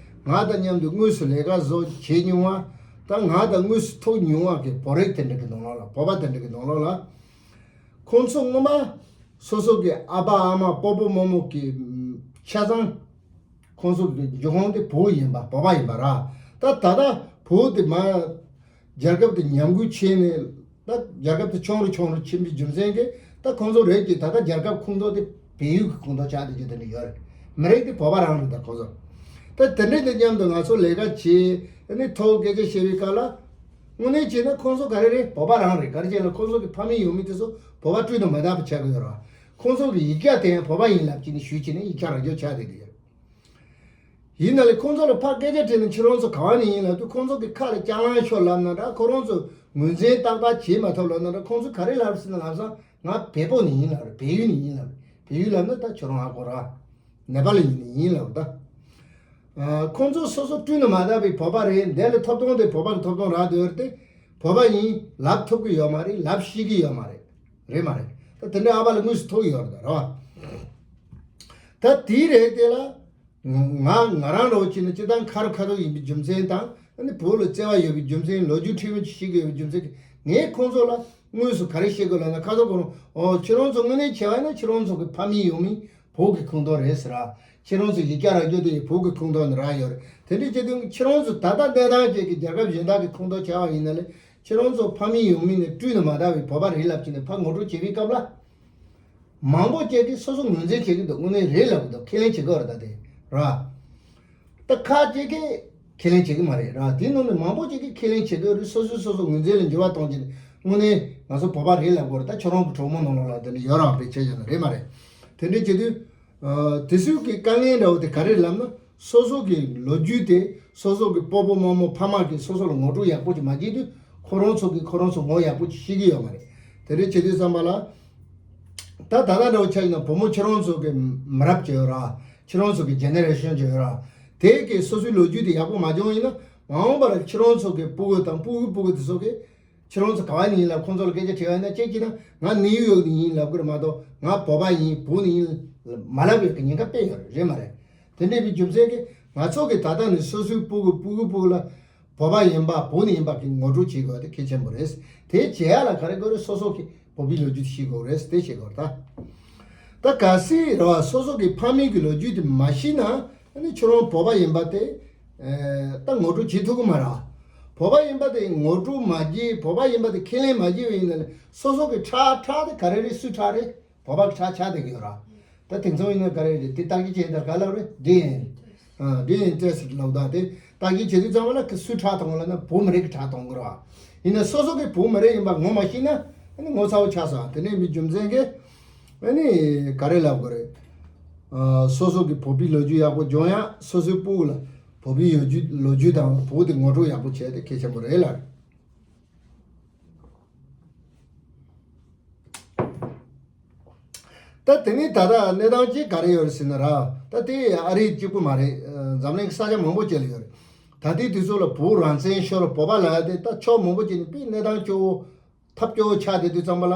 ང་དང་མཉམ་དུ་དངོས་སུ་ལས་ཀ་བཟོ་བྱེད་མྱོང་བ། ད་ང་དང་དངོས་སུ་ཐུག་མྱོང་བ་གི་བོད་རིགས་དེ་འདྲ་གི་ནང་ལོགས་ལ། བོད་པ་དེ་འདྲ་གི་ནང་ལོགས་ལ། ཁོང་ཚོ་སྔོན་མ་སོ་སོ་གི་ཨ་ཕ་ཨ་མ་སྤོ་བོ་རྨོ་མོ་གི་ཆ་ཚང་ཁོང་ཚོ་གི་འབྱུང་ཁུངས་དེ་བོད་ཡིན་པ། བོད་པ་ཡིན་པ་ར། ད་ད་ལྟ་བོད་དེ་མར་རྒྱལ་ཁབ་དེ་ཉམས་རྒུད་ཕྱིན་ནས། ད་རྒྱལ་ཁབ་དེ་ཆུང་རུ་ཆུང་རུ་ཕྱིན་པའི་རྒྱུ་མཚན་གྱིས་ད་ཁོང་ཚོ་རེད་ཀྱི་ད་ལྟ་རྒྱལ་ཁབ་ཁོངས་གཏོགས་དེ་བལ་ཡུལ་གྱི་ཁོངས་གཏོགས་ཆགས་བསྡད་རྒྱུ་དེ་འདྲ་ཡོད་རེད། མི་རིགས་དེ་བོད་པ་རང་རེད། ད་ཁོང་ཚོ་ད་དེ་འདྲའི་དེ་མཉམ་དུ་ང་ཚོ་ལས་ཀ་བྱེད་ནས་ཐོག་སྐད་ཆ་བཤད་པའི་སྐབས་ལ། དངོས་གནས་བྱས་ན་ཁོང་ཚོ་ག་རེ་རེད། བོད་པ་རང་རེད། ག་རེ་བྱས་ན་ཁོང་ཚོ་གི་ཕ་མེས་ཡུལ་མི་དེ་ཚོ་བོད་པ་སྤྲུལ་དང་མ་དག་པ་ཆགས་ཀྱི་ཡོད་རེད། ཁོང་ཚོ་གི་ཡིག་ཆ་དེ་ཡང་བོད་པ་ཡིན་ལབ་ཀྱི་ནས་ཞུས་བྱས་ནས་ཡིག་ཆ་རག་རྒྱུ་ཆགས་བསྡད་ཀྱི་ཡོད། ཡིན་ན་ལས་ཁོང་ཚོ་ལ་ཕར་སྐད་ཆ་དྲིས་ན་ཁྱེད་རང་ཚོ་ག་བ་ནས་ཡིན་ལབ་དུས། ཁོང་ཚོ་གི་ཁ་ལ་ལྕགས་གླང་ཤོར་ལབ་ན་འདྲ། ཁོ་རང་ཚོ་ངོས་འཛིན་ཏག་ཏག་བྱེད་མ་ཐུབ་ལབ་ན་འདྲ། ཁོང་ཚོ་ག་རེ་ལབ་ཟེར་ན། ལམ་སང་ང་བལ་པོ་ནས་ཡིན་ལབ་རེད། བལ་ཡུལ་ནས་ཡིན་ལབ་རེད། བལ་ཡུལ་ལབ་ན་ད་ཁྱོད་རང་ཧ་གོ་ར། ནེ་པ་ལི་ནས་ཡིན་ལབ་རེད། ད་ཁོང་ཚོ་སོ་སོ་སྤྲུལ་ནས་མ་དག་པའི་བོད་པ་རེད། འདི་ལ་ཐོབ་ཐང་དེ་བོད་པ་ལ་ཐོབ་ཐང་རག་སྡོད་རེད་དེ། བོད་པ་ཡིན་ལབ་ཐུབ་ཀྱི་ཡོད་མ་རེད། ལབ་ཤེས་ཀྱི་ཡོད་མ་རེད། རེད་མ་རེད། ད་དེ་འདྲའི་ཨ་ཕ་ལ་དངོས་སུ་ཐུག་ཡོད་རེད། ད་རེད་བ། ད་དེའི་རིགས་དེ་ལ། ང་ང་རང་རོགས་བྱས་ན་སྤྱིར་བཏང་ཁ་རུ་ཁ་ཐུག་ཡིན་པའི་རྒྱུ་མཚན་དང་། ཨ་ནི་བོད་ལ་བརྩེ་བ་ཡོད་པའི་རྒྱུ་མཚན། ལོ་རྒྱུས་ཕྲན་བུ་ཅིག་ཤེས་ཀྱི་ཡོད་པའི་རྒྱུ་མཚན་གྱིས། ངས་ཁོང་ཚོ་ལ་དངོས་སུ་ག་རེ་བཤད་དགོས་ལབ་ན། ཁ་ཐུག་ཁོ་རང་། ཨོ། ཁྱེད་རང་ཚོ་དངོས་གནས་བྱས་པ་ཡིན་ན་ཁྱེད་རང་ཚོ་གི་ཕ་མེས་ཡུལ་མི་བོད་ཀྱི་ཁོངས་གཏོགས་རེད་ཟེར་ར། ཁྱེད་རང་ཚོ་ཡིག་ཆ་རག་རྒྱུ་དེ་བོད་ཀྱི་ཁོངས་གཏོགས་ནས་རག་ཡོད་རེད། དེ་འདྲ་བྱེད་དུས་ཁྱེད་རང་ཚོ་ད་ལྟ་གནས་སྟངས་ཅིག་གི་རྒྱལ་ཁབ་གཞན་དག་གི་ཁོངས་གཏོགས་བྱས་པ་ཡིན་ན་ལས། ཁྱེད་རང་ཚོ་ཕ་མེས་ཡུལ་མི་ནས་སྤྲུལ་ནས་མ་དག་པའི་བོད་པ་རེད་ལབ་ཀྱི་ནས་ཕར་ངོ་སྤྲོད་བྱེད་པའི་སྐབས་ལ། མང་པོ་ཅིག་གིས་སོ་སོ་ངོས་འཛིན་བྱེད་ཀྱི་འདུག་དངོས་གནས་རེད་ལབ་ཀྱི་འདུག་ཁས་ལེན་བྱེད་ཀྱི་ཡོད་རེད། ད་དེ་ར། ད་ཁ་ཅིག་གིས་ཁས་ལེན་བྱེད་ཀྱི་མ་རེད་ར། དེའི་ནང་ནས་མང་པོ་ཅིག་གིས་ཁས་ལེན་བྱེད་ཀྱི་ཡོད་རེད། སོ་སོས་སོ་སོ་ངོས་འཛིན་ལ་འགྱུར་བ་གཏོང་བྱས་ནས་དངོས་གནས་ང་ཚོ་བོད་པ་རེད་ལབ་ཀྱི་ཡོད་རེད། ད་ཁྱོད་རང་གི་གྲོགས་མོ་ནང་ལོགས་ལ་དེ་འདྲ་ཡོད་རེད་བ། དཔེ་ཆ་བཞག་ན་རེད་མ་རེད། དེ་འདྲ་བྱེད་དུས། ཨ། དེ་ཚོའི་གི་དཀའ་ངལ་འདྲ་བོ་དེ་ག་རེ་ལབ་ན། སོ་སོ་གི་ལོ་རྒྱུས་དེ་སོ་སོ་གི་སྤོ་བོ་རྨོ་མོ་ཕ་མ་གིས་སོ་སོ་ལ་ངོ་སྤྲོད་ཡག་པོ་ཅིག་མ་བྱེད་དུས། ཁོ་རང་ཚོ་གིས་ཁོ་རང་ཚོ་ངོ་ཡག་པོ་ཅིག་ཤེས་ཀྱི་ཡོད་མ་རེད། དེ་འདྲ་བྱེད་དུས་ཙམ་པ་ལ། ད་ད་ལྟ་འདྲ་བོ་ཆ་བཞག་ན་བུ་མོ་ཁྱེད་རང་ཚོ་གི་མི་རབས་ཅིག་ཡོད་ར། ཁྱེད་རང་ཚོ་གི་ཇེ་ནེ་རེ་ཤན་ཅིག་ཡོད་ར། དེ་གིས་སོ་སོའི་ལོ་རྒྱུས་དེ་ཡག་པོ་མ་སྦྱོང་ཡིན་ན། མ་འོངས་པར་ཁྱེད་རང་ཚོ་གི་སྤུ་གུ་དང་སྤུ་གུའི་སྤུ་གུ་དེ་ཚོ་གིས། ཁྱེད་རང་ཚོ་ག་བ་ནས་ཡིན་ལབ་ཁོང་ཚོ་ལ་སྐད་ཆ་དྲིས་པ་ཡིན་ན། ཁྱེད་ཀྱིས་ན་ང་ནིའུ་ཡོག་ནས་ཡིན་ལབ་ཀྱི་རེད་མ་གཏོགས། ང་བོད་པ་ཡིན། བོད་ནས་ཡིན་མ་ལབ་ཡོད་ཀྱི་ཉེན་ཁ་དཔེ་ཡོད་རེད། རེད་མ་རེད། དེ་འདྲ་བའི་རྒྱུ་མཚན་གྱིས་ང་ཚོ་གིས་ད་ལྟ་ནས་སོ་སོའི་སྤུ་གུ་སྤུ་གུའི་སྤུ་གུ་ལ་བོད་པ་ཡིན་པ་བོད་ནས་ཡིན་པ་གི་ངོ་སྤྲོད་བྱེད་དགོས་དེ་གལ་ཆེན་པོ་རེད། དེ་བྱེད་ཡ་ལ་ག་རེ་དགོས་རེད། སོ་སོ་གི་བོད་པའི་ལོ་རྒྱུས་དེ་ཤེས་དགོས་རེད། དེ་བྱེད་དགོས་རེད། ད་ད་གལ་སྲིད་རེད་བ། སོ་སོ་གི་ཕ་མེས་ཀྱི་ལོ་རྒྱུས་དེ་མ་ཤེས་ན། ཨ་ནི་ཁྱོད་རང་བོད་པ་ཡིན་པ་དེ། ཨེ། ད་ངོ་སྤྲོད་བྱེད་ཐུབ་ཀྱི་མ་རེད། བོད་པ་ཡིན་པ་དེ་ངོ་སྤྲོད་མ་བྱེད། བོད་པ་ཡིན་པ་དེ་ཁས་ལེན་མ་བྱེད་པ་ཡིན་ན་ལས། སོ་སོ་གི་ཁྲག་ཁྲག་དེ་ག་རེ་རེད། སུའི་ཁྲག་རེད། བོད་པ་གི་ཁྲག་ཆགས་བསྡད་ཀྱི་ཡོད་ར། ད་དེང་སང་ཡིན་ན་ག་རེ་རེད། དེ་བརྟག་དཔྱད་བྱས་ད་ག་ལབ་རེད། ཌི་ཨེན་ཨེ། ཨ། ཌི་ཨེན་ཨེ་ཊེ་སི་ཊི་ལབ་ད། དེ་བརྟག་དཔྱད་བྱེད་དུས་ཙམ་པ་ལ་སུའི་ཁྲག་གཏོང་གི་ལབ་ན་བོད་མི་རིགས་ཀྱི་ཁྲག་གཏོང་གི་རེད་བ། ཡིན་ན་སོ་སོ་གི་བོད་མི་རིགས་ཡིན་པ་ངོ་མ་ཤེས་ན། ཨ་ནི་ངོ་ཚ་བོ་ཆགས་སོང་། དེ་འདྲ་ཡིན་པའི་རྒྱུ་མཚན་གྱིས། ཨ་ནི་ག་རེ་ལབ་དགོས་རེད། ཨ། སོ་སོ་གི་བོད་པའི་ལོ་རྒྱུས་ཡག་པོ་སྦྱོང་ཡ། སོ་སོའི་སྤུ་གུ་ལ་བོད་པའི་ལོ་རྒྱུས་ལོ་རྒྱུས་དང་བོད་དེ་ངོ་སྤྲོད་ཡག་པོ་བྱས་ཏེ་གལ་ཆེན་པོ་རེད་ལ། ད་དེ་ནས་ད་ལྟ་གནས་སྟངས་ཅིག་ག་རེ་ཡོད་རེད་ཟེར་ན་ར། ད་དེ་ཨ་རི་གཅིག་པུ་མ་རེད། འཛམ་གླིང་གི་ས་ཆ་མང་པོ་ཅིག་ལ་ཡོད་རེད། ད་ལྟའི་དུས་ཚོད་ལ་བོད་རང་བཙན་ཤོར། བོད་པ་ལབ་ཡ་དེ་ད་ཕྱོགས་མང་པོ་ཅིག་ནས་དཔེ་གནས་སྟངས་སྐྱོ་བོ། ཐབས་སྐྱོ་བོ་ཆགས་བསྡད་དུས་ཙམ་པ་ལ།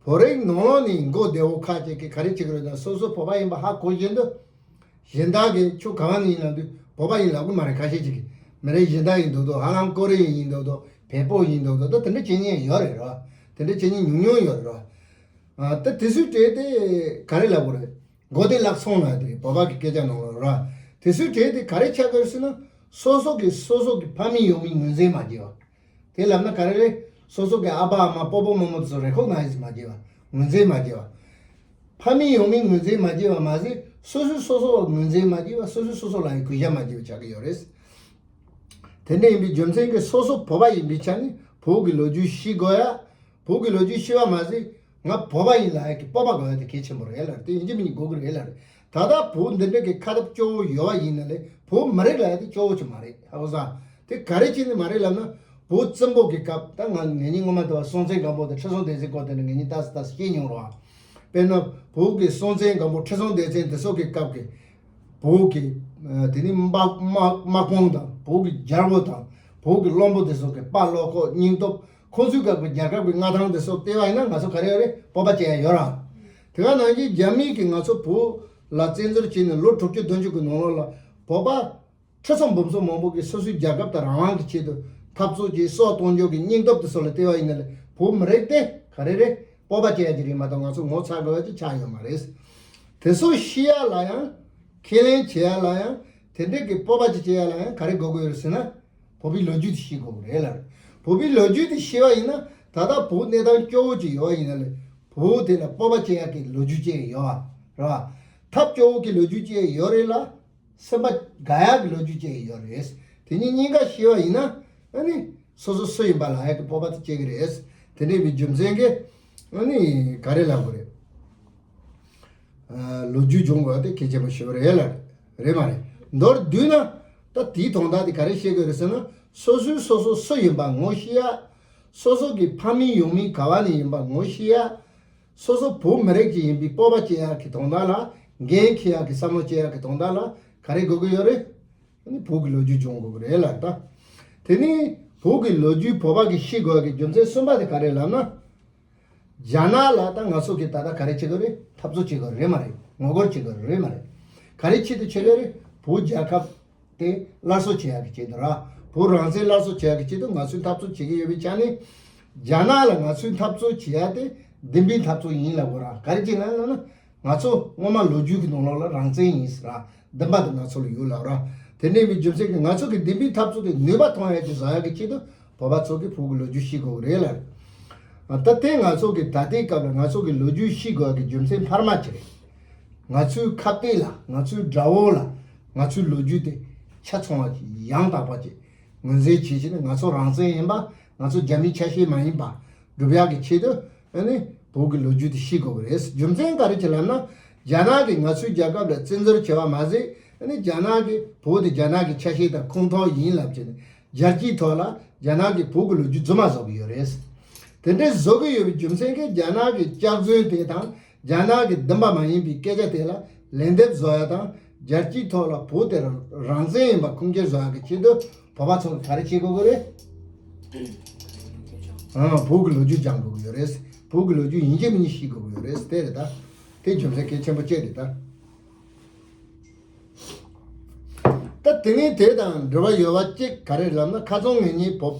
བོད་རིགས་ནང་ལོགས་ནས་མགོ་བདེ་བོ་ཁ་ཅིག་གིས་ག་རེ་བྱེད་ཀྱི་རེད་ན། སོ་སོ་བོད་པ་ཡིན་པ་ཧ་གོ་བཞིན་དུ། གཞན་དག་གིས་ཁྱོད་ག་བ་ནས་ཡིན་ལབ་དུས་བོད་པ་ཡིན་ལབ་ཀྱི་མ་རེད། ཁ་ཤས་ཅིག་གིས་མི་རིགས་གཞན་དག་ཡིན་མདོག་མདོག་ཧ་ལམ་ཀོ་རི་ཡ་ཡིན་མདོག་མདོག་བལ་པོ་ཡིན་མདོག་མདོག་ད་དེ་འདྲ་བྱེད་མཁན་ཡོད་རེད་ར། དེ་འདྲ་བྱེད་མཁན་ཉུང་ཉུང་ཡོད་རེད་ར། ཨ། ད་དེ་ཚོའི་གྲས་དེ་ག་རེ་ལབ་དགོས་རེད། མགོ་བདེ་ལག་ཚོང་ལབ་དེ་རེད། བོད་པ་གི་སྐད་ཆ་ནང་ལ་ར། དེ་ཚོའི་གྲས་དེ་ག་རེ་ཆགས་ཀྱི་རེད་ཟེར་ན། སོ་སོ་གི་སོ་སོ་གི་ཕ་མེས་ཡུལ་མི་ངོས་འཛིན་མ་བྱས་པ། དེ་ལབ་ན་ག་རེ་རེད། སོ་སོ་གི་ཨ་ཕ་ཨ་མ་སྤོ་བོ་རྨོ་མོ་དེ་ཚོ་རེ་ཁོག་ན་ཡིས་མ་བྱས་པ། ངོས་འཛིན་མ་བྱས་པ། ཕ་མེས་ཡུལ་མི་ངོས་འཛིན་མ་བྱས་པ་མ་ཟད། སོ་སོས་སོ་སོ་ལ་ངོས་འཛིན་མ་བྱས་པ། སོ་སོས་སོ་སོ་ལ་ཡང་གུས་ཞབས་མ་བྱས་པ་ཆགས་ཀྱི་ཡོད་རེད། དེ་འདྲ་ཡིན་པའི་རྒྱུ་མཚན་གྱིས་སོ་སོ་བོད་པ་ཡིན་པའི་ཆ་ནས་བོད་ཀྱི་ལོ་རྒྱུས་ཤེས་དགོས་ཡ། བོད་ཀྱི་ལོ་རྒྱུས་ཤེས་པ་མ་ཟད། ང་བོད་པ་ཡིན་ལབ་ཡ་གི་སྤོབས་པ་དགོས་ཡ་དེ་གལ་ཆེན་པོ་རེད་ལ། དེ་ཡིན་གཅིག་མིན་གཅིག་དགོས་ཀྱི་རེད་ལ། ད་ལྟ་བོད་འདི་འདྲ་གི་ཁ་སྟབས་སྐྱོ་བོ་ཡོད་པ་ཡིན་ན་ལས། བོད་མི་རིགས་ལབ་ཡ་དེ་སྐྱོ་བོ་ཅིག་མ་རེད། ཧ་གོ་སོང་། དེ་ག་རེ་བྱས་ནས་མ་རེད་ལབ་ན། བོད་བཙན་པོ་གི་སྐབས། ད་ང་ངེད་གཉིས་སྔོན་མ་དེ་བ་སྲོང་བཙན་སྒམ་པོ་དང་ཁྲི་སྲོང་ལྡེ་བཙན་སྐོར་དེ་ནི་ངེད་གཉིས་ཏོག་ཙམ་ཏོག་ཙམ་ཤེས་མྱོང་རོགས། དཔེར་ན་བོད་ཀྱི་སྲོང་བཙན་སྒམ་པོ་ཁྲི་སྲོང་ལྡེ་བཙན་དེ་ཚོ་གི་སྐབས་ཀྱི་བོད་ཀྱི། ཨ། དེ་ནི་དམག་དམག་དམག་དཔུང་དང་། བོད་ཀྱི་རྒྱལ་པོ་དང་། བོད་ཀྱི་བློན་པོ་དེ་ཚོ་གི་དཔའ་བློ་ཁོག་སྙིང་སྟོབས། ཁོང་ཚོའི་སྐབས་ཀྱི་རྒྱལ་ཁབ་ཀྱི་མངའ་ཐང་དེ་ཚོ་བལྟས་པ་ཡིན་ན་ང་ཚོ་ག་རེ་ཡོད་རེད། སྤོབས་པ་སྐྱེ་ཡ་ཡོད་ར། དེ་ག་ནང་བཞིན་རྒྱ་མི་གིས་ང་ཚོ་བོད་ལ་བཙན་འཛུལ་བྱས་ནས་ལོ་དྲུག་ཅུ་བདུན་ཅུ་གི་ནང་ལོགས་ལ་བོད་པ་ཁྲི་ཚོ་འབུམ་ཚོ་མང་པོ་གིས་སོ་སོའི་རྒྱལ་ཁབ་དང་རང་དབང་གི་ཆེད་དུ་འཐབ་རྩོད་ཀྱིས་སྲོག་གཏོང་རྒྱུ་གི་སྙིང་སྟོབས་དེ་ཚོ་ལ་བལྟས་པ་ཡིན་ན་ལས། བོད་མི་རིགས་དེ་ག་རེ་རེད། སྤོབས་པ་སྐྱེ་ཡ་ཅིག་རེད་མ་གཏོགས་ང་ཚོ་ངོ་ཚ་དགོས་ཡ་ཅིག་ཆགས་ཡོད་མ་རེད། དེ་ཚོ་ཤེས་ཡ་ལ་ཡང་། ཁས་ལེན་བྱེད་ཡ་ལ་ཡང་། དེ་འདྲས་ཀྱི་སྤོབས་པ་ཅིག་སྐྱེ་ཡ་ལ་ཡང་ག་རེ་དགོས་ཀྱི་ཡོད་རེད་ཟེར་ན། བོད་པའི་ལོ་རྒྱུས་དེ་ཤེས་དགོས་ཀྱི་རེད་ལ། བོད་པའི་ལོ་རྒྱུས་དེ་ཤེས་པ་ཡིན་ན། ད་ལྟ་བོད་གནས་སྟངས་སྐྱོ་བོ་ཅིག་ཡོད་པ་ཡིན་ན་ལས། བོད་དེ་ལ་སྤོབས་པ་སྐྱེ་ཡ་གི་ལོ་རྒྱུས་ཅིག་ཡོད་པ་རེད་བ། ཐབས་སྐྱོ་བོ་གི་ལོ་རྒྱུས་ཅིག་ཡོད་རེད་ལ། སེམས་པ་དགའ་ཡག་གི་ལོ་རྒྱུས་ཅིག་ཡོད་རེད། དེ་གཉིས་གཉིས་ཀ་ཤེས་པ་ཡིན་ན། ཨ་ནི་སོ་སོ་སུ་ཡིན་པ་ལ་ཡག་གི་སྤོབས་པ་དེ་སྐྱེ་གི་རེད། དེ་འདྲའི་མི་རྒྱུ་མཚན་གྱིས་ཨ་ནི་ག་རེ་ལབ་དགོས་རེད། ཨ། ལོ་རྒྱུས་སྦྱོང་དགོས་པ་དེ་གལ་ཆེན་པོ་ཞིག་རེད་ལ། རེད་མ་རེད། མདོར་བསྡུས་ན། ད་དེའི་དོན་དག་དེ་ག་རེ་བཤད་དགོས་རེད་ཟེར་ན། སོ་སོའི་སོ་སོ་སུ་ཡིན་པ་ངོ་ཤེས་ཡ། སོ་སོ་གི་ཕ་མེས་ཡུལ་མི་ག་བ་ནས་ཡིན་པ་ངོ་ཤེས་ཡ། སོ་སོ་བོད་མི་རིགས་ཅིག་ཡིན་པའི་སྤོབས་པ་སྐྱེ་ཡག་གི་དོན་དག་ལ། འགན་འཁྱེར་ཡག་གི་བསམ་བློ་སྐྱེ་ཡག་གི་དོན་དག་ལ་ག་རེ་དགོས་ཀྱི་ཡོད་རེད། ཨ་ནི་བོད་ཀྱི་ལོ་རྒྱུས་སྦྱོང་དགོས་ཀྱི་རེད་ལ་ད། དེ་ནས་བོད་ཀྱི་ལོ་རྒྱུས་བོད་པ་གིས་ཤེས་དགོས་ཀྱི་རྒྱུ་མཚན་གསུམ་པ་དེ་ག་རེ་ལབ་ན། རྒྱ་ནག་ལ་ད་ང་ཚོ་གིས་ད་ལྟ་ག་རེ་བྱེད་དགོས་རེད། འཐབ་རྩོད་བྱེད་དགོས་རེད་མ་རེད། ངོ་རྒོལ་བྱེད་དགོས་རེད་མ་རེད། ག་རེ་ཆེད་དུ་བྱེད་དགོས་རེད། བོད་རྒྱལ་ཁབ་དེ་སླར་གསོ་བྱེད་ཡག་གི་ཆེད་དུ་ར། བོད་རང་བཙན་སླར་གསོ་བྱེད་ཡག་གི་ཆེད་དུ་ང་ཚོས་འཐབ་རྩོད་བྱེད་ཀྱི་ཡོད་པའི་ཆ་ནས། རྒྱ་ནག་ལ་ང་ཚོས་འཐབ་རྩོད་བྱེད་ཡག་དེ་བདེན་པའི་འཐབ་རྩོད་ཡིན་ལབ་དགོས་ར། ག་རེ་བྱེད་ན་ལབ་ན། ང་ཚོ་སྔོན་མ་ལོ་རྒྱུས་ཀྱི་ནང་ལོགས་ལ་རང་བཙན་ཡིན་ཟེར་ར། བདེན་པ་དེ་ང་ཚོ་ལ་ཡོད་ལབ་ར། དེ་འདྲའི་མི་རྒྱུ་མཚན་གྱིས་ང་ཚོ་གི་བདེན་པའི་འཐབ་རྩོད་དེ་ནུས་པ་ཐོན་ཡག་ཅིག་བཟོ་ཡག་གི་ཆེད་དུ་བོད་པ་ཚོ་གིས་བོད་ཀྱི་ལོ་རྒྱུས་ཤེས་དགོས་ཀྱི་རེད་ལ། ད་དེ་ང་ཚོ་གི་ད་ལྟའི་སྐབས་ལ་ང་ཚོ་གི་ལོ་རྒྱུས་ཤེས་དགོས་ཀྱི་རྒྱུ་མཚན་འཕར་མ་ཅིག་རེད། ང་ཚོའི་ཁ་གཏད་ལ། ང་ཚོའི་དགྲ་བོ་ལ་ང་ཚོའི་ལོ་རྒྱུས་དེ་ཆ་ཚང་བ་ཅིག་ཡང་དག་པ་ཅིག་ངོས་འཛིན་བྱེད་ཕྱིན་ནས། ང་ཚོ་རང་བཙན་ཡིན་པ། ང་ཚོ་རྒྱ་མིའི་ཆ་ཤས་མ་ཡིན་པ་སྒྲུབ་ཡག་གི་ཆེད་དུ། ཨ་ནི་བོད་ཀྱི་ལོ་རྒྱུས་དེ་ཤེས་དགོས་ཀྱི་རེད། རྒྱུ་མཚན་ག་རེ་བྱས་ལབ་ན། རྒྱ་ནག་གིས་ང་ཚོའི་རྒྱལ་ཁབ་ལ་བཙན་འཛུལ་བྱས་པ་མ་ཟད། ཨ་ནི་རྒྱ་ནག་གིས་བོད་དེ་རྒྱ་ནག་གི་ཆ་ཤས་དང་ཁོངས་གཏོགས་ཡིན་ལབ་བྱས་ནས་རྒྱལ་སྤྱིའི་ཐོག་ལ་རྒྱ་ནག་གིས་བོད་ཀྱི་ལོ་རྒྱུས་རྫུན་མ་བཟོ་གི་ཡོད་རེད། དེ་འདྲའི་བཟོ་གི་ཡོད་པའི་རྒྱུ་མཚན་གྱིས་རྒྱ་ནག་གི་སྐྱག་རྫུན་དེ་དང་། རྒྱ་ནག་གི་བདེན་པ་མ་ཡིན་པའི་སྐད་ཆ་དེ་ལ་ལན་འདེབས་བཟོ་ཡ་དང་། རྒྱལ་སྤྱིའི་ཐོག་ལ་བོད་དེ་རང་བཙན་ཡིན་པ་ཁུངས་སྐྱེལ་བཟོ་ཡ་གི་ཆེད་དུ་བོད་པ་ཚོ་ག་རེ་བྱེད་དགོས་ཀྱི་རེད། ཨང་། བོད་ཀྱི་ལོ་རྒྱུས་སྦྱང་དགོས་ཀྱི་ཡོད་རེད། བོད་ཀྱི་ལོ་རྒྱུས་ཡིན་གཅིག་མིན་གཅིག་ཤེས་དགོས་ཀྱི་ཡོད་རེད། དེ་རེད་ད། དེ་རྒྱུ་མཚན་གལ་ཆེན་པོ་གཅིག་རེད་ད། ད་དེ་ནས་དེ་དང་འབྲེལ་བ་ཡོད་པ་གཅིག་ག་རེ་ལབ་ན། ཁ་སང་ངེད་གཉིས་བོད་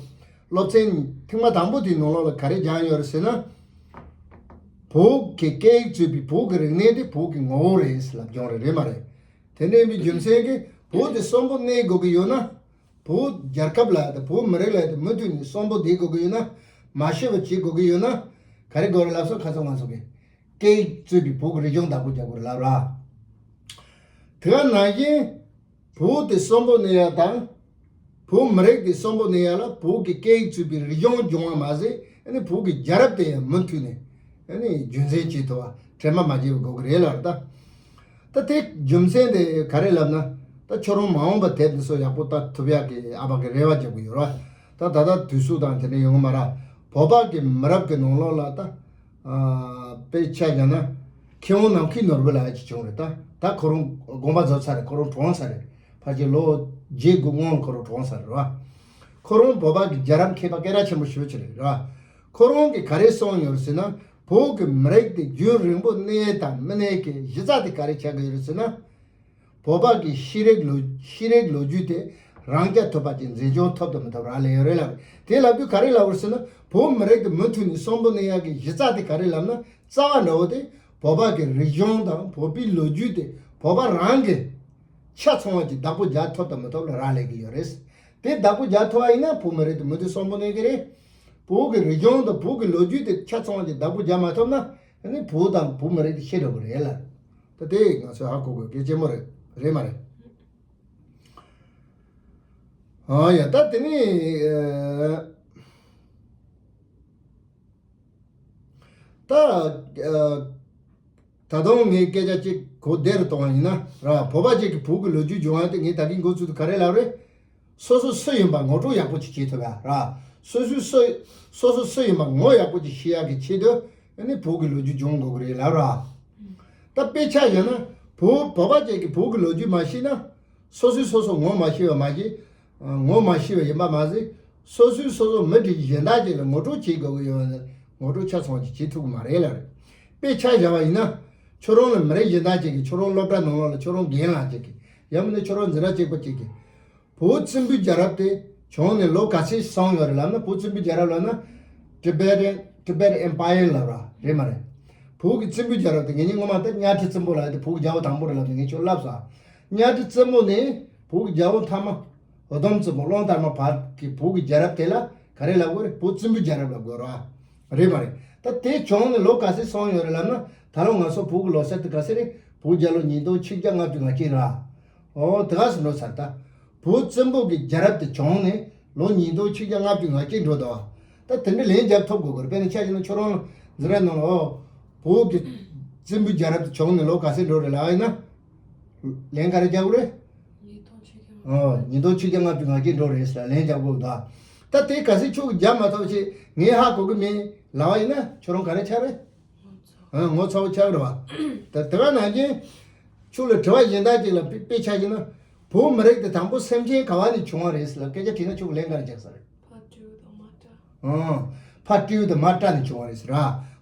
སློབ་ཚན་ཐེངས་མ་དང་པོ་དེའི་ནང་ལོགས་ལ་ག་རེ་སྦྱངས་ཡོད་རེད་ཟེར་ན། བོད་ཀྱི་སྐད་ཡིག་གཙོས་པའི་བོད་ཀྱི་རིག་གནས་དེ་བོད་ཀྱི་ངོ་བོ་རེད་ཟེར་ལབ་སྦྱངས་རེད། རེད་མ་རེད། དེ་འདྲ་ཡིན་པའི་རྒྱུ་མཚན་གྱིས་བོད་དེ་གསོན་པོ་གནས་དགོས་ཀྱི་ཡོད་ན། བོད་རྒྱལ་ཁབ་ལ་དང་བོད་མི་རིགས་ལ་དང་མུ་མཐུད་ནས་གསོན་པོ་བསྡད་དགོས་ཀྱི་ཡོད་ན། མ་ཤི་བ་བྱེད་དགོས་ཀྱི་ཡོད་ན། ག་རེ་དགོས་རེད་ལབ་སོང་། ཁ་སང་ང་ཚོ་གིས་སྐད་ཡིག་གཙོས་པའི་བོད་ཀྱི་རིག་གཞུང་བདག་པོ་རྒྱག་དགོས་རེད་ལབ་ར། དེ་ག་ནང་བཞིན་བོད་དེ་གསོན་པོ་གནས་ཡ་དང་། བོད་མི་རིགས་དེ་གསོན་པོ་གནས་ཡ་ལ་བོད་ཀྱི་སྐད་ཡིག་གཙོས་པའི་རིག་གཞུང་སྦྱོང་བ་མ་ཟད། ཨ་ནི་བོད་ཀྱི་རྒྱལ་རབས་དེ་ཡང་མུ་མཐུད་ནས་ཨ་ནི་རྒྱུན་འཛིན་བྱེད་ཐུབ་པ། དྲན་པ་མ་བརྗེད་པ་དགོས་ཀྱི་རེད་ལབ་རེད་ད། ད་དེ་རྒྱུ་མཚན་དེ་ག་རེ་ལབ་ན། ད་ཁྱོད་རང་མ་འོངས་པ་དེབ་འདི་ཚོ་ཡག་པོ་ལྟ་ཐུབ་ཡག་གི་ཨ་ཕ་གི་རེ་བ་རྒྱག་གི་ཡོད་ར། ད་ད་ལྟ་དུས་ཚོད་དང་དེ་འདྲ་ཡོང་གི་མ་ར། བོད་པ་གི་མི་རབས་ཀྱི་ནང་ལོགས་ལ་ད། ཨ། དཔེ་ཆ་བཞག་ན། མཁས་དབང་ནམ་མཁའི་ནོར་བུ་ལབ་ཡག་ཅིག་བྱུང་རེད་ད། ད་ཁོ་རང་དགོངས་པ་རྫོགས་ཚར་རེད། ཁོ་རང་གྲོངས་ཚར་རེད། ཕལ་ཆེར་ལོ་བརྒྱད་དགུ་སྔོན་ལ་ཁོ་རང་གྲོངས་ཚར་རེད་ར། ཁོ་རང་བོད་པ་གི་རྒྱལ་རབས་མཁས་པ་སྐད་གྲགས་ཆེན་པོ་ཞེ་པོ་ཅིག་རེད་ར། ཁོ་རང་གིས་ག་རེ་གསུངས་ཡོད་ཟེར་ན། བོད་ཀྱི་མི་རིགས་དེ་རྒྱུན་རིང་པོ་གནས་དང་མི་གནས་ཀྱི་གཞི་རྩ་དེ་ག་རེ་ཆགས་ཀྱི་ཡོད་རེད་ཟེར་ན། བོད་པ་གི་ཤེས་རིག་ལོ། ཤེས་རིག་ལོ་རྒྱུས་དེ་རང་རྐྱ་ཐུབ་པ་ཅིག་འཛིན་སྐྱོང་ཐུབ་དང་མི་ཐུབ་རག་ལས་ཡོད་རེད་ལབ་རེད། དེ་ལབ་དུས་ག་རེ་ལབ་པ་རེད་ཟེར་ན། བོད་མི་རིགས་དེ་མུ་མཐུད་ནས་གསོན་པོ་གནས་ཡག་གི་གཞི་རྩ་དེ་ག་རེ་ལབ་ན། རྩ་བ་འདྲ་བོ་དེ་བོད་པ་གི་རིག་གཞུང་དང་བོད་པའི་ལོ་རྒྱུས་དེ་བོད་པ་རང་གི་ཆ་ཚང་བ་ཅིག་བདག་པོ་རྒྱག་ཐུབ་དང་མི་ཐུབ་ལ་རག་ལས་ཀྱི་ཡོད་རེད། དེ་བདག་པོ་རྒྱག་ཐུབ་པ་ཡིན་ན་བོད་མི་རིགས་དེ་མུ་མཐུད་གསོན་པོ་གནས་ཀྱི་རེད། བོད་ཀྱི་རིག་གཞུང་དང་བོད་ཀྱི་ལོ་རྒྱུས་དེ་ཆ་ཚང་བ་ཅིག་བདག་པོ་རྒྱག་མ་ཐུབ་ན། ཨ་ནི་བོད་དང་བོད་མི་རིགས་དེ་ཤི་འགྲོ་གི་རེད་ལ། ད་དེ་ང་ཚོས་ཧ་གོ་དགོས་གལ་ཆེན་པོ་རེད། རེད་མ་རེད། ཨ་ཡ། ད་དེ་ནི། ཨ། ད། ཨ། ད་དུང་ངས་སྐད་ཆ་གཅིག་གོ་བདེ་རུ་གཏོང་བ་ཡིན་ན་ར། བོད་པ་ཅིག་གིས་བོད་ཀྱི་ལོ་རྒྱུས་སྦྱོང་ཡ་དེ་ངས་ད་གིན་འགོ་ཚུགས་དུས་ག་རེ་ལབ་རེད། སོ་སོ་སུ་ཡིན་པ་ངོ་སྤྲོད་ཡག་པོ་ཅིག་བྱེད་ཐུབ་ཡ་ར། སོ་སོའི་སུ། སོ་སོ་སུ་ཡིན་པ་ངོ་ཡག་པོ་ཅིག་ཤེས་ཡག་གི་ཆེད་དུ། ཨ་ནི་བོད་ཀྱི་ལོ་རྒྱུས་སྦྱོང་དགོས་ཀྱི་རེད་ལབ་ར། ད་དཔེ་ཆ་བཞག་ན། བོད། བོད་པ་ཅིག་གིས་བོད་ཀྱི་ལོ་རྒྱུས་མ་ཤེས་ན། སོ་སོས་སོ་སོ་ངོ་མ་ཤེས་པ་མ་ཤེས། ངོ་མ་ཤེས་པ་ཡིན་པ་མ་ཟད། སོ་སོས་སོ་སོ་མི་དེ་གཞན་དག་ཅིག་ལ་ངོ་སྤྲོད་བྱེད་དགོས་ཀྱི་ཡོད་ན། ངོ་སྤྲོད་ཆ་ཚང་ཅིག་བྱེད་ཐུབ་ཀྱི་མ་རེད་ལབ་རེད། དཔེ་ཆ་བཞག་པ་ཡིན་ན། ཁྱོད་རང་ལ་མི་རིགས་གཞན་དག་ཅིག་གིས། ཁྱོད་རང་སློབ་གྲྭ་ནང་ལོགས་ལ་ཁྱོད་རང་རྒན་ལགས་ཅིག་གིས། ཡང་མིན་ན་ཁྱོད་རང་འཛིན་གྲྭ་གཅིག་པ་ཅིག་གིས། བོད་བཙན་པོའི་རྒྱལ་རབས་དེ་བྱུང་ནས་ལོ་ག་ཚོད་སོང་ཡོད་རེད་ལབ་ན། བོད་བཙན་པོའི་རྒྱལ་རབས་ལབ་ན། Tibetan Tibetan Empire ལབ་ར། རེད་མ་རེད། བོད་ཀྱི་བཙན་པོའི་རྒྱལ་རབས་དེ་ངེད་གཉིས་སྔོན་མ་ད་གཉའ་ཁྲི་བཙན་པོ་ལབ་ཡ་དེ་བོད་ཀྱི་རྒྱལ་པོ་དང་པོ་རེད་ལབ་དེ་ངས་ཁྱོད་ལབ་ས། གཉའ་ཁྲི་བཙན་པོ་ནས་བོད་ཀྱི་རྒྱལ་པོ་མཐའ་མ། འུ་དུམ་བཙན་པོ། གླང་དར་མ་བར་གྱི་བོད་ཀྱི་རྒྱལ་རབས་དེ་ལ་ག་རེ་ལབ་དགོས་རེད། བོད་བཙན་པོའི་རྒྱལ་རབས་ལབ་དགོས་ར། རེད་མ་རེད། ད་དེ་བྱུང་ནས་ལོ་ག་ཚོད་སོང་ཡོད་རེད་ལབ་ན། ད་རུང་ང་ཚོ་བོད་ཀྱི་ལོ་གསར་དེ་ག་ཚོད་རེད། བོད་རྒྱལ་ལོ་ཉིས་སྟོང་ཆིག་བརྒྱ་ལྔ་བཅུ་ང་གཅིག་ར། ཨོ་དེ་ག་སུ་འགྲོ་ཚར་ད། བོད་བཙན་པོ་གི་རྒྱལ་རབས་དེ་བྱུང་ནས་ལོ་ཉིས་སྟོང་ཆིག་བརྒྱ་ལྔ་བཅུ་ང་གཅིག་འགྲོ་དོ། ད་དེ་འདྲ་ལན་རྒྱབ་ཐུབ་དགོས་གི་རེད། དཔེར་ན་ཆ་བཞག་ན་ཁྱོད་རང་འཛིན་གྲྭ་ནང་ལ་ཨོ་བོད་ཀྱི་བཙན་པོའི་རྒྱལ་རབས་དེ་བྱུང་ནས་ལོ་ག་ཚོད་འགྲོ་རེད་ལབ་ཡིན་ན། ལན་ག་རེ་རྒྱག་དགོས་རེད། ཉིས་སྟོང་ཆིག་བརྒྱ་ལྔ་བཅུ། ཨོ་ཉིས་སྟོང་ཆིག་བརྒྱ་ལྔ་བཅུ་ང་གཅིག་འགྲོ་རེད་ཟེར་ལན་རྒྱག་དགོས་འདུག་ད་དེ་གལ་སྲིད་ཁྱོད་ཀྱིས་རྒྱབ་མ་ཐུབ་ཅེས་ངས་ཧ་གོ་གི་མིན་ལབ་པ་ཡིན་ན་ཁྱོད་རང་ག་རེ་ཆགས་རེད། ཨ་ངོ་ཚ་པོ་ཆགས་རེད་བ། ད་དེ་ག་ནང་བཞིན་ཁྱོད་ལ་དྲི་བ་གཞན་དག་ཅིག་ལ་དཔེ་དཔེ་ཆ་བཞག་ན། བོད་མི་རིགས་དེ་དང་པོ་སེམས་ཅན་ག་བ་ནས་བྱུང་བ་རེད་ཟེར་ལ་སྐད་ཆ་དྲིས་ན་ཁྱོད་ཀྱིས་ལན་ག་རེ་རྒྱག་ས་རེད། ཕ་སྤྲེའུ་དང་མ་སྤྲ། ཨང་། ཕ་སྤྲེའུ་དང་མ་སྤྲ་ནས་བྱུང་བ་རེད་ཟེར་ར།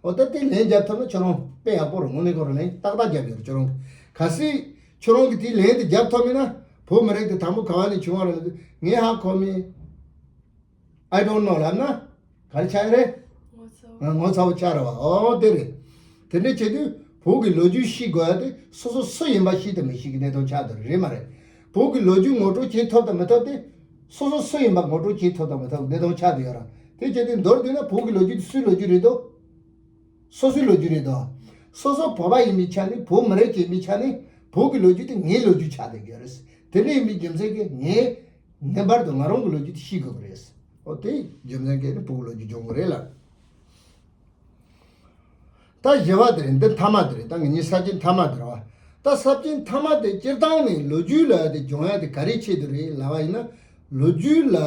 འོ་ད་དེ་ལན་རྒྱབ་ཐུབ་ན་ཁྱོད་རང་དཔེ་ཡག་པོ་རེད། དངོས་གནས་ཁོ་རང་ལན་ཏག་ཏག་རྒྱབ་ཡོད་རེད་ཁྱོད་རང་གིས། གལ་སྲིད་ཁྱོད་རང་གིས་དེའི་ལན་དེ་རྒྱབ་ཐུབ་མེད་ན་བོད་མི་རིགས་དེ་དང་པོ་ག་བ་ནས་བྱུང་བ་རེད་ལབ་དུས་ངས་ཧ་གོ་མེད། I don't know ལབ་ན་ག་རེ་ཆགས་ཡ་རེད། ངོ་ཚ་པོ། ངོ་ཚ་པོ་ཆགས་རེད་བ། ཨོ་དེ་རེད། དེ་འདྲ་བྱེད་དུས་བོད་ཀྱི་ལོ་རྒྱུས་ཤེས་དགོས་ཡ་དེ་སོ་སོ་སུ་ཡིན་པ་ཤེས་དང་མི་ཤེས་ཀྱི་གནད་དོན་ཆགས་བསྡད་རེད་མ་རེད། བོད་ཀྱི་ལོ་རྒྱུས་ངོ་སྤྲོད་བྱེད་ཐུབ་དང་མི་ཐུབ་དེ་སོ་སོ་སུ་ཡིན་པ་ངོ་སྤྲོད་བྱེད་ཐུབ་དང་མི་ཐུབ་གནད་དོན་ཆགས་བསྡད་ཡོད་ར། དེ་བྱེད་དུས་མདོར་བསྡུས་ན་བོད་ཀྱི་ལོ་རྒྱུས་དེ་སུའི་ལོ་རྒྱུས་རེད་དོ། སོ་སོའི་ལོ་རྒྱུས་རེད་དོ། སོ་སོ་བོད་པ་ཡིན་པའི་ཆ་ནས་བོད་མི་རིགས་ཅིག་ཡིན་པའི་ཆ་ནས་བོད་ཀྱི་ལོ་རྒྱུས་དེ་ངའི་ལོ་རྒྱུས་ཆགས་བསྡད་ཀྱི་ཡོད་རེད། དེ་འདྲ་ཡིན་པའི་རྒྱུ་མཚན་གྱིས་ངས་ངེས་པར་དུ་ང་རང་གི་ལོ་རྒྱུས་དེ་ཤེས་དགོས་ཀྱི་རེད། ཨོ་དེ་རྒྱུ་མཚན་གྱིས་ནི་བོད་ཀྱི་ལོ་རྒྱུས་སྦྱོང་དགོས་རེད་ལ། ད་བཞི་པ་དེ་རེད། འདི་མཐའ་མ་དེ་རེད། ད་ངེད་གཉིས་ས་བཅད་མཐའ་མ་དེ་རེད་བ། ད་ས་བཅད་མཐའ་མ་དེ་སྤྱིར་བཏང་ནས་ལོ་རྒྱུས་ལབ་ཡ་དེ་སྦྱོང་ཡ་དེ་ག་རེའི་ཆེད་དུ་རེད་ལབ་པ་ཡིན་ན། ལོ་རྒྱུས་ལ་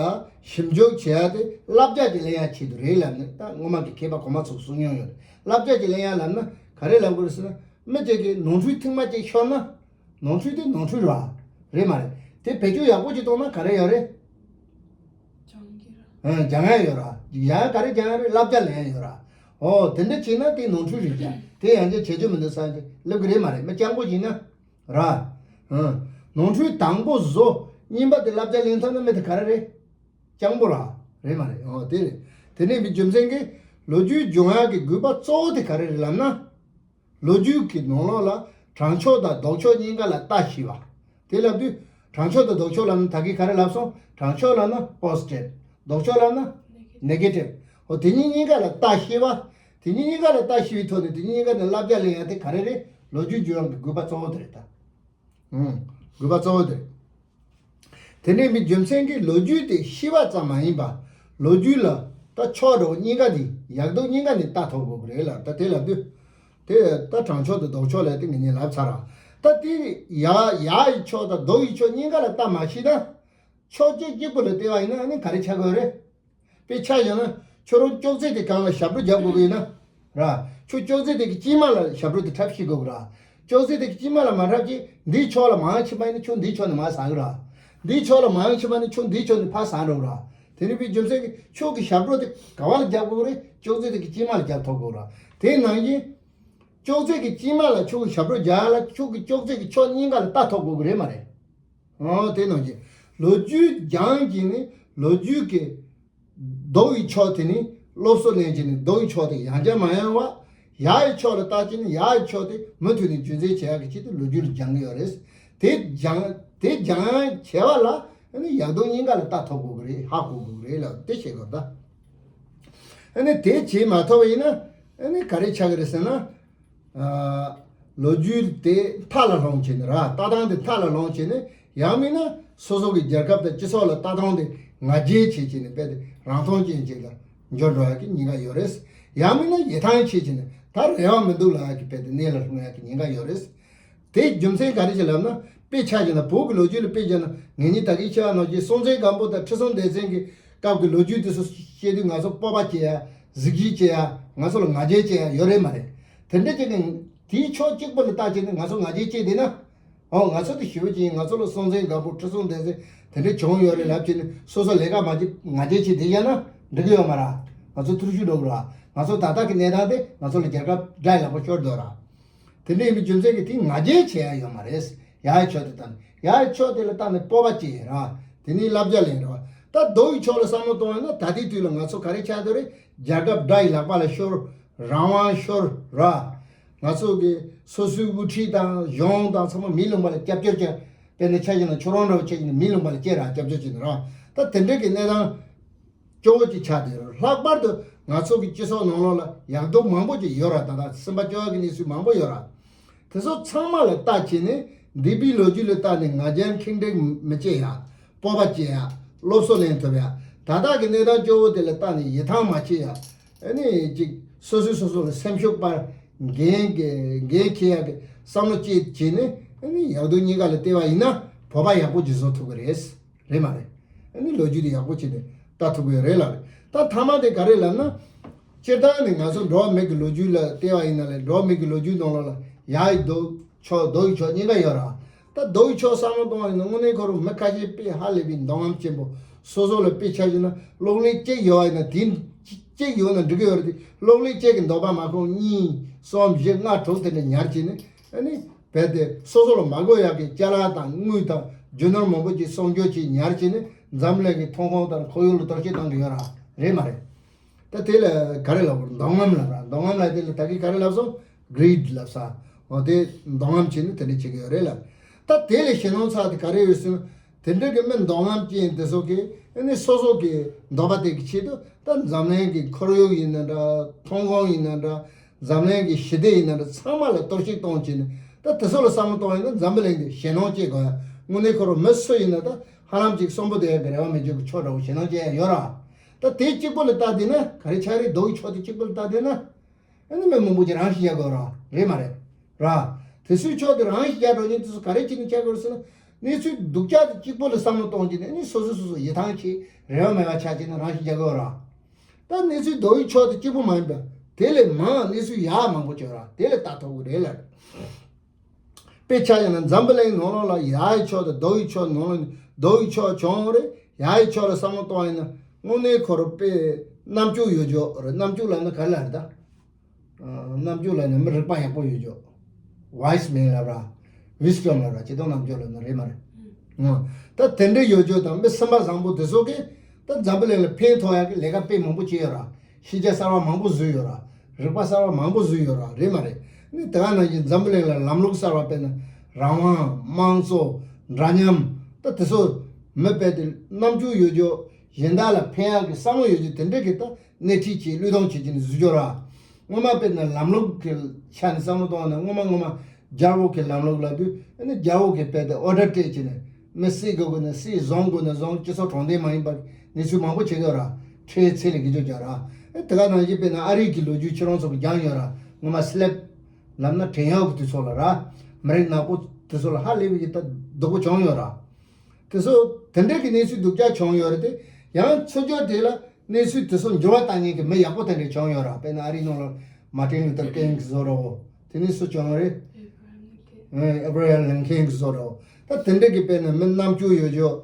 ཞིབ་འཇུག་བྱེད་ཡ་དེ་བསླབ་བྱ་ཅིག་ལེན་ཡ་ཆེད་དུ་རེད་ལབ་ནས་ད་སྔོན་མ་གི་མཁས་པ་གོང་མ་ཚོས་གསུངས་མྱོང་ཡོད་རེད། བསླབ་བྱ་ཅིག་ལེན་ཡ་ལབ་ན་ག་རེ་ལབ་དགོས་རེད་ཟེར་ན། མི་གཅིག་གིས་ནོར་འཁྲུལ་ཐེངས་མ་གཅིག་ཤོར་ན། ནོར་འཁྲུལ་དེ་ནོར་འཁྲུལ་རེད་བ། རེད་མ་རེད། དེ་བེད་སྤྱོད་ཡག་པོ་ཅིག་གཏོང་ན་ག་རེ་ཡོད་རེད། སྦྱང་གི་ར། ཨ་སྦྱང་ཡ་ཡོད་ར། ཡང་ག་རེ་སྦྱང་ཡ་རེད། བསླབ་བྱ་ལེན་ཡ་ཡོད་ར། ཨོ་དེ་འདྲ་བྱས་ན་དེ་ནོར་འཁྲུལ་རེད་ཀྱང་དེ་ཡང་བསྐྱར་བྱེད་རྒྱུ་མི་འདུག་བསམ་གྱི་སླེབས་ཀྱི་རེད་མ་རེད། མི་སྤྱང་པོ་ཡིན་ན་ར། ཨ་ནོར་འཁྲུལ་དང་པོ་བཟོ། གཉིས་པ་དེ་བསླབ་བྱ་ལེན་ཐུབ་ན་མི་དེ་ག་རེ་རེད། སྤྱང་པོ་ར། རེད་མ་རེད། ཨོ་དེ་རེད། དེ་ནས་མི་རྒྱུ་མཚན་གྱིས་ལོ་རྒྱུས་སྦྱོང་ཡག་གི་དགོས་པ་གཙོ་བོ་དེ་ག་རེ་རེད་ལབ་ན། ལོ་རྒྱུས་ཀྱི་ནང་ལོགས་ལ་དྲང་ཕྱོགས་དང་ལྡོག་ཕྱོགས་གཉིས་ཀ་ལ་ལྟ་ཤེས་པ། དེ་ལབ་དུས་དྲང་ཕྱོགས་དང་ལྡོག་ཕྱོགས་ལབ་ན་ད་གིན་ག་རེ་ལབ་སོང་། དྲང་ཕྱོགས་ལབ་ན་positive། ལྡོག་ཕྱོགས་ལབ་ན་negative། འོ་དེ་གཉིས་གཉིས་ཀ་ལ་ལྟ་ཤེས་པ། དེ་གཉིས་གཉིས་ཀ་ལ་ལྟ་ཤེས་པའི་ཐོག་ནས་དེ་གཉིས་གཉིས་ཀ་ནས་བསླབ་བྱ་ལེན་ཡ་དེ་ག་རེ་རེད། ལོ་རྒྱུས་སྦྱོང་ཡག་གི་དགོས་པ་གཙོ་བོ་དེ་རེད་ད། ཨང་། དགོས་པ་གཙོ་བོ་དེ་རེད། དེ་ནས་མི་རྒྱུ་མཚན་གྱིས་ལོ་རྒྱུས་དེ་ཤེས་པ་ཙམ་མ་ཡིན་པ། ལོ་རྒྱུས་ལ་ད་ཕྱོགས་འགྲོ་གཉིས་ཀ་དེ་ཡག་སྡུག་གཉིས་ཀ་ནས་ལྟ་ཐུབ་དགོས་ཀྱི་རེད་ལ། ད་དེ་ལབ་དུས་དེ་ད་དྲང་ཕྱོགས་དང་ལྡོག་ཕྱོགས་ལ་དེ་ངེད་གཉིས་ལབ་ཚར་ར། ད་དེ་ཡག་ཡག་གི་ཕྱོགས་དང་སྡུག་གི་ཕྱོགས་གཉིས་ཀ་ལ་ལྟ་མ་ཤེས་ན། ཕྱོགས་གཅིག་གཅིག་པུ་ལ་བལྟས་པ་ཡིན་ན་ཨ་ནི་ག་རེ་ཆགས་དགོས་རེད། དཔེ་ཆ་བཞག་ན་ཁྱོད་རང་ཅོག་ཙེ་དེ་སྒང་ལ་ཞབས་བྲོ་རྒྱག་དགོས་ཀྱི་ཡིན་ན། ར། ཁྱོད་ཅོག་ཙེ་དེ་གི་དཀྱིལ་མ་ལ་ཞབས་བྲོ་དེ་འཁྲབ་ཤེས་དགོས་ར། ཅོག་ཙེ་དེ་གི་དཀྱིལ་མ་ལ་མ་འཁྲབ་ཅིག་འདིའི་ཕྱོགས་ལ་མར་ཕྱིན་པ་ཡིན་ན་ཁྱོད་འདིའི་ཕྱོགས་ནས་མར་ཟག་གི་ར། འདིའི་ཕྱོགས་ལ་མར་ཕྱིན་པ་ནི་ཁྱོད་འདིའི་ཕྱོགས་ནས་ཕར་ཟག་འགྲོ་གི་ར། དེ་ནི་དཔེ་རྒྱུ་མཚན་གྱིས་ཁྱོད་ཀྱི་ཞབས་བྲོ་དེ་ག་བ་ལ་རྒྱག་དགོས་ཀྱི་རེད། ཅོག་ཙེ་དེ་གི་དཀྱིལ་མ་ལ་རྒྱག་ཐུབ་དགོས་ར། དེ་ནང་བཞིན། ཅོག་ཙེ་གི་དཀྱིལ་མ་ལ་ཁྱོད་ཀྱི་ཞབས་བྲོ་རྒྱག་ཡ་ལ་ཁྱོད་ཀྱི་ཅོག་ཙེ་གི་ཕྱོགས་གཉིས་ཀ་ལ་ལྟ་ཐུབ་དགོས་ཀྱི་རེད་མ་རེད། ཨོ་དེ་ནང་བཞིན་ལོ་རྒྱུས་སྦྱང་གི་ནི་ལོ་རྒྱུས་ཀྱི་ལྡོག་གི་ཕྱོགས་དེ་ནི་སློབ་གསོ་ལེན་གྱི་ནི་ལྡོག་གི་ཕྱོགས་དེ་ཡང་བསྐྱར་མ་ཡོང་བ། ཡག་གི་ཕྱོགས་ལ་ལྟ་གྱི་ནི་ཡག་གི་ཕྱོགས་དེ་མུ་མཐུད་ནས་རྒྱུན་འཛིན་བྱེད་ཡག་གི་ཆེད་དུ་ལོ་རྒྱུས་ལ་སྦྱང་གི་ཡོད་རེད། དེ་སྦྱང་དེ་སྦྱང་བྱེད་པ་ལ་ཨ་ནི་ཡག་སྡུག་གཉིས་ཀ་ལ་ལྟ་ཐུབ་དགོས་ཀྱི་རེད། ཧ་གོ་དགོས་ཀྱི་རེད་ལ་དེ་བྱེད་དགོས་ད། ཨ་ནི་དེ་བྱེད་མ་ཐུབ་པ་ཡིན་ན་ཨ་ནི་ག་རེ་ཆགས་ཀྱི་རེད་ཟེར་ན། ལོ་རྒྱུས་དེ་མཐའ་ལ་ལྷུང་བྱས་ནས་ར། ལྟ་སྟངས་དེ་མཐའ་ལ་ལྷུང་བྱས་ནས་ཡང་མིན་ན་སོ་སོ་གི་རྒྱལ་ཁབ་དང་སྤྱི་ཚོགས་ལ་ལྟ་སྟངས་དེ་ང་རྒྱལ་བྱས་བྱས་ནས་དཔེ་དེ་རང་མཐོང་ཅན་ཅིག་ལ་འགྱུར་འགྲོ་ཡག་གི་ཉེན་ཁ་ཡོད་རེད། ཡང་མིན་ན་ཡིད་ཐང་ཆད་བྱས་ནས་ད་རེ་བ་མི་འདུག་ལབ་ཡག་གི་དཔེ་དེ་གནས་ལ་ལྷུང་ཡག་གི་ཉེན་ཁ་ཡོད་རེད། དེའི་རྒྱུ་མཚན་ག་རེ་ཞིག་ལབ་ན། དཔེ་ཆ་བཞག་ན་བོད་ཀྱི་ལོ་རྒྱུས་ལ་དཔེ་བཞག་ན་ངེད་གཉིས་ད་གིན་བཤད་པ་ནང་བཞིན་སྲོང་བཙན་སྒམ་པོ་དང་ཁྲི་སྲོང་ལྡེ་བཙན་གྱི་སྐབས་ཀྱི་ལོ་རྒྱུས་དེ་ཚོ་བཤད་དུས་ང་ཚོ་སྤོབས་པ་སྐྱེ་ཡ། གཟི་བརྗིད་སྐྱེ་ཡ། ང་ཚོ་ལ་ང་རྒྱལ་སྐྱེ་ཡ་ཡོད་རེད་མ་རེད། དེ་འདྲ་ཅིག་གི་དེའི་ཕྱོགས་གཅིག་པུ་ལ་བལྟས་བྱས་ནས་ང་ཚོ་ང་རྒྱལ་སྐྱེས་བསྡད་ན། ཨོ་ང་ཚོ་དེ་ཞེ་པོ་ཅིག་ཡིན། ང་ཚོ་ལ་སྲོང་བཙན་སྒམ་པོ་ཁྲི་སྲོང་ལྡེ་བཙན་དེ་འདྲ་བྱུང་ཡོད་རེད་ལབ་བྱས་ནས་སོ་སོ་ལས་ཀ་མ་བྱེད་ང་རྒྱལ་བྱས་བསྡད་ཡ་ན་འགྲིག་གི་ཡོད་མ་རེད། ང་ཚོ་འཐུར་ཞུགས་འགྲོ་གི་རེད། ང་ཚོ་ད་ལྟ་གི་གནས་སྟངས་དེ་ང་ཚོ་ལ་རྒྱལ་ཁབ་དགྲ་ཡི་ལག་པར་ཤོར་འགྲོ་རེད། དེ་འདྲ་ཡིན་པའི་རྒྱུ་མཚན་གྱིས་དེ་ང་རྒྱལ་བྱེད་ཡ་ཡོད་མ་རེད། ཡག་གི་ཕྱོགས་དེ་ལྟ་ནས་ཡག་གི་ཕྱོགས་དེ་ལ་ལྟ་ནས་སྤོབས་པ་སྐྱེ་ཡ་ར། དེ་ནས་བསླབ་བྱ་ལེན་ར། ད་སྡུག་གི་ཕྱོགས་ལ་བསམ་བློ་གཏོང་ཡ་ན་ད་ལྟའི་དུས་ལ་ང་ཚོ་ག་རེ་ཆགས་བསྡད་རེད། རྒྱལ་ཁབ་དགྲ་ཡི་ལག་པ་ལ་ཤོར། རང་དབང་ཤོར་ར། ང་ཚོ་གི་སོ་སོའི་དབུ་ཁྲིད་དང་གཞུང་དང་ཚང་མ་མི་ལུང་པ་ལ་རྒྱབ་སྐྱོར་བྱས། དཔེར་ན་ཆ་བཞག་ན་ཁྱོད་རང་འདྲ་བོ་ཆ་བཞག་ན་མི་ལུང་པ་ལ་སྐྱེལ་ར་རྒྱབ་སྐྱོར་བྱས་ནས་ར། ད་དེ་འདྲ་གི་གནས་སྟངས་སྐྱོ་བོ་ཅིག་ཆགས་བསྡད་ར། ལྷག་པར་དུ་ང་ཚོ་གི་སྤྱི་ཚོགས་ནང་ལོགས་ལ་ཡག་སྡུག་མང་པོ་ཅིག་ཡོད་ར། ད་ལྟ་སེམས་པ་སྐྱོ་བ་གི་གནས་ཚུལ་མང་པོ་ཡོད་ར། དེ་ཚོ་ཚང་མ་ལ་ལྟ་བྱས་ནས་འདས་པའི་ལོ་རྒྱུས་ལ་ལྟ་ནས་ང་རྒྱལ་ཁེངས་དྲེགས་མི་བྱེད་ཡ། སྤོབས་པ་བྱེད་ཡ། སློབ་གསོ་ལེན་ཐུབ་ཡ། ད་ལྟ་གི་གནས་སྟངས་སྐྱོ་བོ་དེ་ལ་ལྟ་ནས་ཡིད་ཐང་མ་ཆད་ཡ། ཨ་ནི་ཅིག་སོ་སོས་སོ་སོ་ལ་སེམས་ཤུགས་སྤར། འགན་འགན་འཁྱེར་ཡ་གི་བསམ་བློ་བསྐྱེད་བྱས་ནས་ཨ་ནི་ཡག་སྡུག་གཉིས་ཀ་ལ་བལྟས་པ་ཡིན་ན་བོད་པ་ཡག་པོ་ཅིག་བཟོ་ཐུབ་ཀྱི་རེད། རེད་མ་རེད། ཨ་ནི་ལོ་རྒྱུས་དེ་ཡག་པོ་བྱས་ནས་ལྟ་ཐུབ་ཀྱི་རེད་ལ་རེད། ད་མཐའ་མ་དེ་ག་རེ་ལབ་ན། སྤྱིར་བཏང་ནས་ང་ཚོ་འགྲོ་བ་མི་གི་ལོ་རྒྱུས་ལ་བལྟས་པ་ཡིན་ན་ལས་འགྲོ་བ་མི་གི་ལོ་རྒྱུས་ནང་ལོགས་ལ་ཡག་གི་རྡོ་ཕྱོགས་རྡོ་ཡི་ཕྱོགས་གཉིས་ཀ་ཡོད་ར། ད་རྡོ་ཡི་ཕྱོགས་བསམ་བློ་གཏོང་བ་ཡིན་ན་དངོས་གནས་ཁོ་རང་མི་ཁ་ཤས་དཔེ་ཧ་ལས་པའི་འདོད་རྔམ་ཆེན་པོ། སོ་སོ་ལ་དཔེ་ཆ་བཞག་ན་གློག་ཀླད་གཅིག་ཡོད་པ་ཡིན་ན་དེ་གཅིག་ཡོད་ན་འགྲིག་གི་ཡོད་རེད་དེ། གློག་ཀླད་གཅིག་གི་འདོད་པ་མ་ཁོང་གཉིས་གསུམ་བཞི་ལྔ་དྲུག་དེ་འདྲ་ཉར་བྱས་ནས་ཨ་ནི་རྦད་དེ་སོ་སོ་ལ་མ་དགོས་ཡག་གི་ཅ་ལག་དང་དངུལ་དང་རྒྱུ་ནོར་མང་པོ་ཅིག་སྲུང་སྐྱོབ་ཅིག་ཉར་བྱས་ནས་འཛམ་གླིང་གི་ཐོན་ཁུངས་དང་ཁོར་ཡུག་ལ་གཏོར་བཤིག་བཏང་གི་ཡོད་ར། རེད་མ་རེད། ད་དེ་ལ་ག་རེ་ལབ་དགོས་རེད། འདོད་རྔམ་ལབ་ར། འདོད་རྔམ་ལབ་དེ་ལ་ད་གིན་ག་རེ་ལབ་སོང་། གྷི་རིཌ་ལབ་ས། འོ་དེ་འདོད་རྔམ་བྱས་ནས་དེ་འདྲ་བྱེད་ཀྱི་ཡོད་རེད་ལ། ད་དེ་ལས་ཞེད་སྣང་ཚ་དེ་ག་རེ་ཡོད་ཟེར་ན། དེ་འདྲ་གི་མི་འདོད་རྔམ་ཅན་དེ་ཚོ་གིས་ཨ་ནི་སོ་སོ་གི་འདོད་པ་དེ་གི་ཆེད་དུ་ད་འཛམ་གླིང་གི་ཁོར་ཡུག་ཡིན་ན་འདྲ། ཐོན་ཁུངས་ཡིན་ན་འདྲ། འཛམ་གླིང་གི་ཞི་བདེ་ཡིན་ན་འདྲ། ཚང་མ་ལ་གཏོར་བཤིག་གཏོང་བྱས་ནས་ད་དེ་ཚོ་ལ་བསམ་བློ་གཏོང་ཡིན་ན་འཛམ་བུ་གླིང་གི་ཞེད་སྣང་སྐྱེ་དགོས་ཡ། དངོས་གནས་ཁོ་རང་མི་སུ་ཡིན་ན་ད་ཧ་ལམ་ཅིག་གསོན་པོ་བསྡད་ཡ་གི་རེ་བ་མི་འཇོག་གི་ཆོག་འདྲ་བོ་ཞེད་སྣང་སྐྱེ་ཡ་ཡོད་ར། ད་དེ་གཅིག་པོ་ལ་ལྟ་བསྡད་ན་ག་རེ་ཆགས་རེད། རྡོ་ཡི་ཕྱོགས་དེ་གཅིག་པོ་ལ་ལྟ་བསྡད་ན། ཨ་ནི་མི་མང་པོ་ཅིག་རང་ཤི་རྒྱག་དགོས་ར། རེད་མ་རེད། ར། དེ་ཚོའི་ཕྱོགས་དེ་རང་ཤི་རྒྱག་འགྲོ་མཁན་དེ་ཚོ་ག་རེ་བྱས་ནས་ཆགས་དགོས་རེད་ཟེར་ན། གནས་ཚུལ་སྡུག་ཅག་དེ་གཅིག་པོ་ལ་བསམ་བློ་གཏོང་གི་ནས་ཨ་ནི་སོ་སོ་སོ་སོ་ཡིད་ཐང་ཆད་རེ་བ་མེད་པ་ཆགས་བྱས་ནས་རང་ཤི་རྒྱག་དགོས་ར། ད་གནས་ཚུལ་རྡོ་ཡི་ཕྱོགས་དེ་གཅིག་པོ་མ་ཡིན་པ། དེ་ལས་མང་གནས་ཚུལ་ཡག་མང་པོ་ཅིག་ཡོད་ར། དེ་ལ་ལྟ་ཐུབ་ཀྱི་རེད་ལ། དཔེ་ཆ་བཞག་ན་འཛམ་བུ་གླིང་ནང་ལོགས་ལ་ཡག་གི་ཕྱོགས་དང་སྡུག་གི་ཕྱོགས་ནང་ལོགས་ནས་སྡུག་གི་ཕྱོགས་བྱུང་རེད། ཡག་གི་ཕྱོགས་ལ་བསམ་བློ་གཏོང་ཡིན་ན་དངོས་གནས་ཁོ་རང་དཔེ་རྣམ་དཔྱོད་ཡོད་ཆོག་རེད། རྣམ་དཔྱོད་ལབ་ན་ག་རེ་ལབ་རེད་ད། རྣམ་དཔྱོད་ལབ་ན་མི་རིག་པ་ཡག་པོ་ཡོད་ཆོག་ཝའི་སི་མེན་ལབ་ར། ཝི་སི་ཌམ་ལབ་ར། སྤྱིར་བཏང་རྣམ་དཔྱོད་ལབ་ན་རེད་མ་རེད། ཨང་། ད་དེ་འདྲ་ཡོད་ཆོག་དང་མི་སེམས་པ་བཟང་པོ་དེ་ཚོ་གིས་ད་འཛམ་བུ་གླིང་ལ་ཕན་ཐོགས་ཡག་གི་ལས་ཀ་དཔེ་མང་པོ་བྱས་ཡོད་ར། ཤེས་བྱ་གསར་བ་མང་པོ་བཟོས་ཡོད་ར། རིག་པ་གསར་བ་མང་པོ་བཟོས་ཡོད་ར། རེད་མ་རེད། ནི་དེ་ག་ནང་བཞིན་འཛམ་བུ་གླིང་ལ་ལམ་ལུགས་གསར་བ་དཔེར་ན་རང་དབང་། དམངས་གཙོ། འདྲ་མཉམ། ད་དེ་ཚོ་མི་དཔེ་དེ་རྣམ་དཔྱོད་ཡོད་ཆོག་གཞན་དག་ལ་ཕན་ཡག་གི་བསམ་བློ་ཡོད་ཆོག་དེ་འདྲ་གི་ད་སྣེ་ཁྲིད་བྱས་བློས་གཏོང་བྱེད་ཀྱི་ནི་བཟོས་ཡོད་ར། སྔོན་མ་དཔེར་ན་ལམ་ལུགས་ཀྱི་ཆ་ནས་བསམ་བློ་གཏོང་བ་ན་སྔོན་མ་སྔོན་མ་རྒྱལ་པོ་གི་ལམ་ལུགས་ལབ་དུས་ཨ་ནི་རྒྱལ་པོ་གི་དཔེ་དེ་ཨོ་ཌར་སྤྲད་བྱས་ནས་མི་བསད་དགོས་དགོས་ན་བསད། བཟུང་དགོས་ན་བཟུང་། སྤྱི་ཚོགས་དྲང་བདེན་མ་ཡིན་པ་གནས་ཚུལ་མང་པོ་བྱེད་ཀྱི་ཡོད་ར། ཁྲལ་ཚད་ལས་བརྒལ་ཆོག་རྒྱག་ར། ཨེ་དེ་ག་ནང་བཞིན་དཔེར་ན་ཨ་རི་གི་ལོ་རྒྱུས་ཁྱེད་རང་ཚོ་གི་སྦྱངས་ཡོད་ར། སྔོན་མ་སི་ལེབ་ལབ་ན་བྲན་གཡོག་གི་དུས་ཚོད་ལ་ར། མི་རིགས་ནག་པོ་དུས་ཚོད་ལ་ཧ་ལས་པའི་གི་ད་སྡུག་པོ་བྱུང་ཡོད་ར། དེ་ཚོ་དེ་འདྲའི་གི་གནས་ཚུལ་སྡུག་ཅག་བྱུང་ཡོད་རེད་དེ། ཡང་ཚུར་རྒྱག་དེ་ལ་གནས་ཚུལ་དེ་ཚོ་འགྱུར་བ་གཏང་མཁན་གི་མི་ཡག་པོ་དེ་འདྲ་བྱུང་ཡོད་ར། དཔེར་ན་ཨ་རིའི་ནང་ལ་མར་ཏིན་ལུ་ཐར་ཀིང་གི་བཟོ་འདྲ་བོ། དེ་ནས་སུ་བྱུང་རེད། ཨེ་བྷ་ར་ཧམ་ལིན་ཁན་གི་བཟོ་འདྲ་བོ། ད་དེ་འདྲ་གི་དཔེར་ན་མི་རྣམ་དཔྱོད་ཡོད་ཆོག་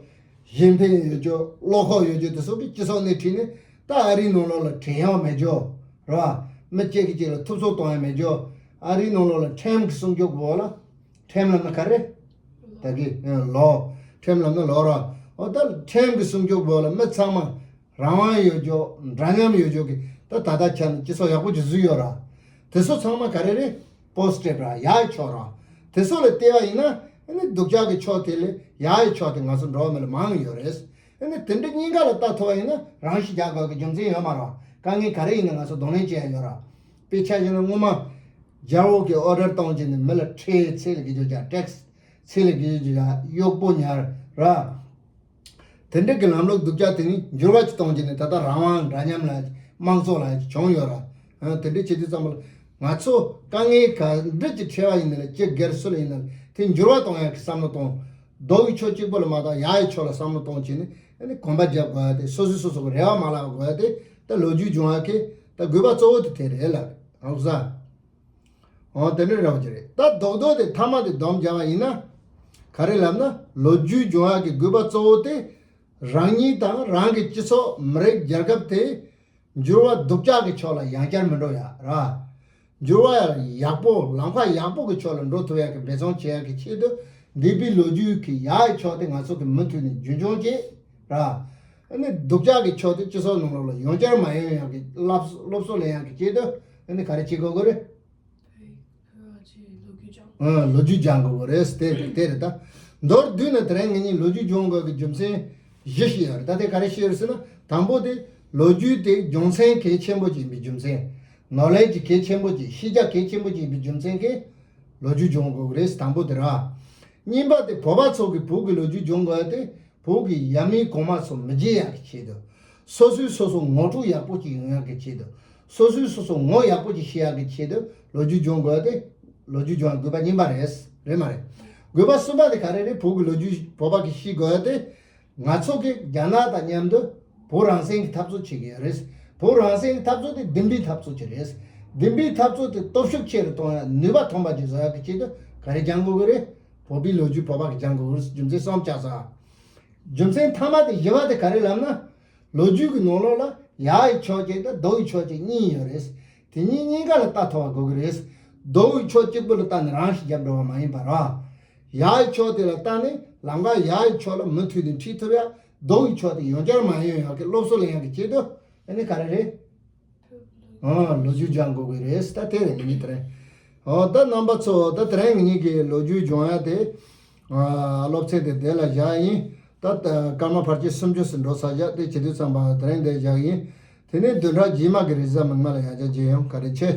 གཞན་ཕན་ཡོད་ཆོག་བློ་ཁོག་ཡོད་ཆོག་དེ་ཚོ་གི་སྤྱི་ཚོགས་སྣེ་ཁྲིད་ནས་ད་ཨ་རིའི་ནང་ལོགས་ལ་བྲན་གཡོག་མེད་ཆོག་རེད་བ། མི་གཅིག་གིས་གཅིག་ལ་ཐུབ་ཚོད་གཏོང་ཡ་མེད་ཆོག་ཨ་རིའི་ནང་ལོགས་ལ་ཁྲིམས་ཀྱི་སྲུང་སྐྱོབ་དགོས་ལ། ཁྲིམས་ལབ་ན་ག་རེ། ད་གི་ལོ། ཁྲིམས་ལབ་ན་ལོ་ར། འོ་ད་ཁྲིམས་ཀྱི་སྲུང་སྐྱོབ་དགོས་ལ་མི་ཚང་མ་རང་དབང་ཡོད་ཆོག་འདྲ་མཉམ་ཡོད་ཆོག་གི་ད་ད་ལྟ་ཆ་ནས་སྤྱི་ཚོགས་ཡག་པོ་ཅིག་བཟོས་ཡོད་ར། དེ་ཚོ་ཚང་མ་ག་རེ་རེད། པོ་སི་ཊིབ་ར། ཡག་གི་ཕྱོགས་ར། དེ་ཚོ་ལ་བལྟས་པ་ཡིན་ན་ཨ་ནི་སྡུག་ཅག་གི་ཕྱོགས་དེ་ལས་ཡག་གི་ཕྱོགས་དེ་ང་ཚོ་འགྲོ་བ་མི་ལ་མང་ཡོད་རེད། ཨ་ནི་དེ་འདྲ་གཉིས་ཀ་ལ་ལྟ་ཐུབ་པ་ཡིན་ན་རང་ཤི་རྒྱག་དགོས་ཀྱི་རྒྱུ་མཚན་ཡོད་མ་རེད། དཀའ་ངལ་ག་རེ་ཡིན་ན་ང་ཚོ་གདོང་ལེན་བྱེད་ཡ་ཡོད་ར། དཔེ་ཆ་བཞག་ན་སྔོན་མ་རྒྱལ་པོ་གི་ཨོ་ཌར་གཏོང་བྱས་ནས་མི་ལ་ཁྲལ་ཚད་ལས་བརྒལ་ཆོག་རྒྱག་ཊེག་སི་ཚད་ལས་བརྒལ་ཆོག་རྒྱག་གཡོག་པོ་ཉར་ར། དེ་འདྲ་གི་ལམ་ལུགས་སྡུག་ཅག་དེ་ནི་འགྱུར་བ་ཅིག་གཏོང་བྱས་ནས་ད་ལྟ་རང་དབང་འདྲ་མཉམ་ལ་དམངས་གཙོ་ལ་བྱུང་ཡོད་ར། ཨ་དེ་འདྲ་བྱེད་དུས་ཙམ་པ་ལ་ང་ཚོ་དཀའ་ངལ་ག་འདྲ་ཅིག་འཕྲད་པ་ཡིན་ན་ལ་སྤྱི་སྒེར་སུ་ལ་ཡིན་ན་ལ་དེ་འགྱུར་བ་གཏོང་ཡག་གི་བསམ་བློ་གཏོང་། སྡུག་གི་ཕྱོགས་གཅིག་པོ་ལ་མ་གཏོགས་ཡག་གི་ཕྱོགས་ལ་བསམ་བློ་གཏོང་བྱས་ནས་ཨ་ནི་གོམ་པ་རྒྱབ་དགོས་ཡ་དེ། སོ་སོས་སོ་སོ་གི་རེ་བ་མ་བརླག་དགོས་ཡ་དེ་ད་ལོ་རྒྱུས་སྦྱོང་ཡག་གི་ད་དགོས་པ་གཙོ་བོ་དེ་དེ་རེད་ལ། ཨང་ས། འོ་དེ་འདྲ་རེད་བ་ཅི་རེད། ད་རྡོག་རྡོག་དེ་མཐའ་མ་དེ་སྡོམ་རྒྱག་པ་ཡིན་ན། ག་རེ་ལབ་ན་ལོ་རྒྱུས་སྦྱོང་ཡག་གི་དགོས་པ་གཙོ་བོ་དེ། རང་ཉིད་དང་རང་གི་སྤྱི་ཚོགས་མི་རིགས་རྒྱལ་ཁབ་དེ་འགྱུར་བ་སྡུག་ཅག་གི་ཕྱོགས་ལ་ཡང་བསྐྱར་མི་འགྲོ་ཡ་ར། འགྱུར་བ་ཡག་པོ་ལམ་ཁ་ཡག་པོ་གི་ཕྱོགས་ལ་འགྲོ་ཐུབ་ཡག་གི་འབད་བརྩོན་བྱེད་ཡག་གི་ཆེད་དུ་འདས་པའི་ལོ་རྒྱུས་ཀྱི་ཡག་གི་ཕྱོགས་དེ་ང་ཚོ་གི་མུ་མཐུད་ནས་རྒྱུན་འཁྱོངས་བྱེད་ར། ཨ་ནི་སྡུག་ཅག་གི་ཕྱོགས་དེ་སྤྱི་ཚོགས་ནང་ལོགས་ལ་ཡང་བསྐྱར་མ་ཡོང་ཡག་གི་སློབ་སློབ་གསོ་ལེན་ཡག་གི་ཆེད་དུ་ཨ་ནི་ག་རེ་བྱེད་དགོས་ཀྱི་རེད། ཨ་ལོ་རྒྱུས་སྦྱང་དགོས་ཀྱི་རེད། དེ་དེ་རེད་ད། མདོར་བསྡུས་ན་དེ་རིང་ངེད་གཉིས་ལོ་རྒྱུས་སྦྱོང་དགོས་ཀྱི་རྒྱུ་མཚན་བཞི་ཞིག་ཡོད་རེད། ད་དེ་ག་རེ་བཤད་ཡོད་ཟེར་ན། དང་པོ་དེ་ལོ་རྒྱུས་དེ་སྦྱོང་ཚན་གལ་ཆེན་པོ་ཅིག་ཡིན་པའི་རྒྱུ་མཚན། ནོ་ལེ་ཇི་གལ་ཆེན་པོ་ཅིག་ཤེས་བྱ་གལ་ཆེན་པོ་ཅིག་ཡིན་པའི་རྒྱུ་མཚན་གྱིས། ལོ་རྒྱུས་སྦྱོང་དགོས་ཀྱི་རེད། དང་པོ་དེ་ར། གཉིས་པ་དེ་བོད་པ་ཚོ་གིས་བོད་ཀྱི་ལོ་རྒྱུས་སྦྱོང་དགོས་ཡ་དེ། བོད་ཀྱི་ཡབ་མེས་གོང་མ་ཚོ་མི་བརྗེད་ཡག་གི་ཆེད་དུ། སོ་སོས་སོ་སོ་ངོ་སྤྲོད་ཡག་པོ་ཅིག་ཡོང་ཡག་གི་ཆེད་དུ། སོ་སོས་སོ་སོ་ངོ་ཡག་པོ་ཅིག་ཤེས་ཡག་གི་ཆེད་དུ་ལོ་རྒྱུས་སྦྱོང་དགོས་ཡ་དེ། ལོ་རྒྱུས་སྦྱོང་ཡ་དགོས་པ་གཉིས་པ་རེད། རེད་མ་རེད། དགོས་པ་གསུམ་པ་དེ་ག་རེ་རེད། བོད་ཀྱི་ལོ་རྒྱུས་བོད་པ་གིས་ཤེས་དགོས་ཡ་དེ། ང་ཚོ་གིས་རྒྱ་ནག་དང་མཉམ་དུ་བོད་རང་བཙན་གྱི་འཐབ་རྩོད་བྱེད་ཀྱི་ཡོད་རེད། བོད་རང་བཙན་གྱི་འཐབ་རྩོད་དེ་བདེན་པའི་འཐབ་རྩོད་ཅིག་རེད། བདེན་པའི་འཐབ་རྩོད་དེ་སྟོབས་ཤུགས་ཆེ་རུ་གཏོང་ཡ། ནུས་པ་ཐོན་པ་ཅིག་བཟོ་ཡག་གི་ཆེད་དུ་ག་རེ་སྦྱང་དགོས་ཀྱི་རེད། བོད་པའི་ལོ་རྒྱུས་བོད་པ་གིས་སྦྱང་དགོས་ཀྱི་རེད། རྒྱུ་མཚན་གསུམ་ཆགས་སོང་། རྒྱུ་མཚན་མཐའ་མ་དེ་བཞི་པ་དེ་ག་རེ་ལབ་ན། ལོ་རྒྱུས་ཀྱི་ནང་ལོགས་ལ་ཡག་གི་ཕྱོགས་གཅིག་དང་སྡུག་གི་ཕྱོགས་གཅིག་གཉིས་ཡོད་རེད། དེ་གཉིས་གཉིས་ཀ་ལ་ལྟ་ཐུབ་པ་དགོས་ཀྱི་རེད། སྡུག་གི་ཕྱོགས་གཅིག་པུ་ལ་ལྟ་ནས་རང་ཤི་རྒྱབ་འགྲོ་བ་མ་ཡིན་པ་ར། ཡག་གི་ཕྱོགས་དེ་ལ་ལྟ་ནས་ལམ་ཁ་ཡག་གི་ཕྱོགས་ལ་མུ་མཐུད་དུ་ཁྲིད་ཐུབ་ཡ། སྡུག་གི་ཕྱོགས་དེ་ཡང་བསྐྱར་མ་ཡོང་ཡག་གི་སློབ་གསོ་ལེན་ཡག་གི་ཆེད་དུ་ཨ་ནི་ག་རེ་རེད། ཨ། ལོ་རྒྱུས་སྦྱང་དགོས་ཀྱི་རེད། ད་དེ་རེད། ངས་དེ་རིང་། ཨོ། ད་རྣམ་པ་ཚོ། ད་དེ་རིང་ངེད་གཉིས་ཀྱི་ལོ་རྒྱུས་སྦྱོང་ཡ་དེ། ཨ། སློབ་ཚན་དེ་དེ་ལ་བཞག་ཡིན། ད་ད་སྐར་མ་ཕལ་ཆེར་སུམ་ཅུ་ཙམ་འགྲོ་ཚར་བཞག་དེ་བྱེད་དུས་ཙམ་པ་དེ་རིང་དེ་བཞག་ཡིན། དེ་ནས་བདུན་ཕྲག་རྗེས་མ་གི་རེས་གཟའ་མིག་དམར་ལ་ཡང་བསྐྱར་མཇལ་ཡོང་། བཀའ་དྲིན་ཆེ།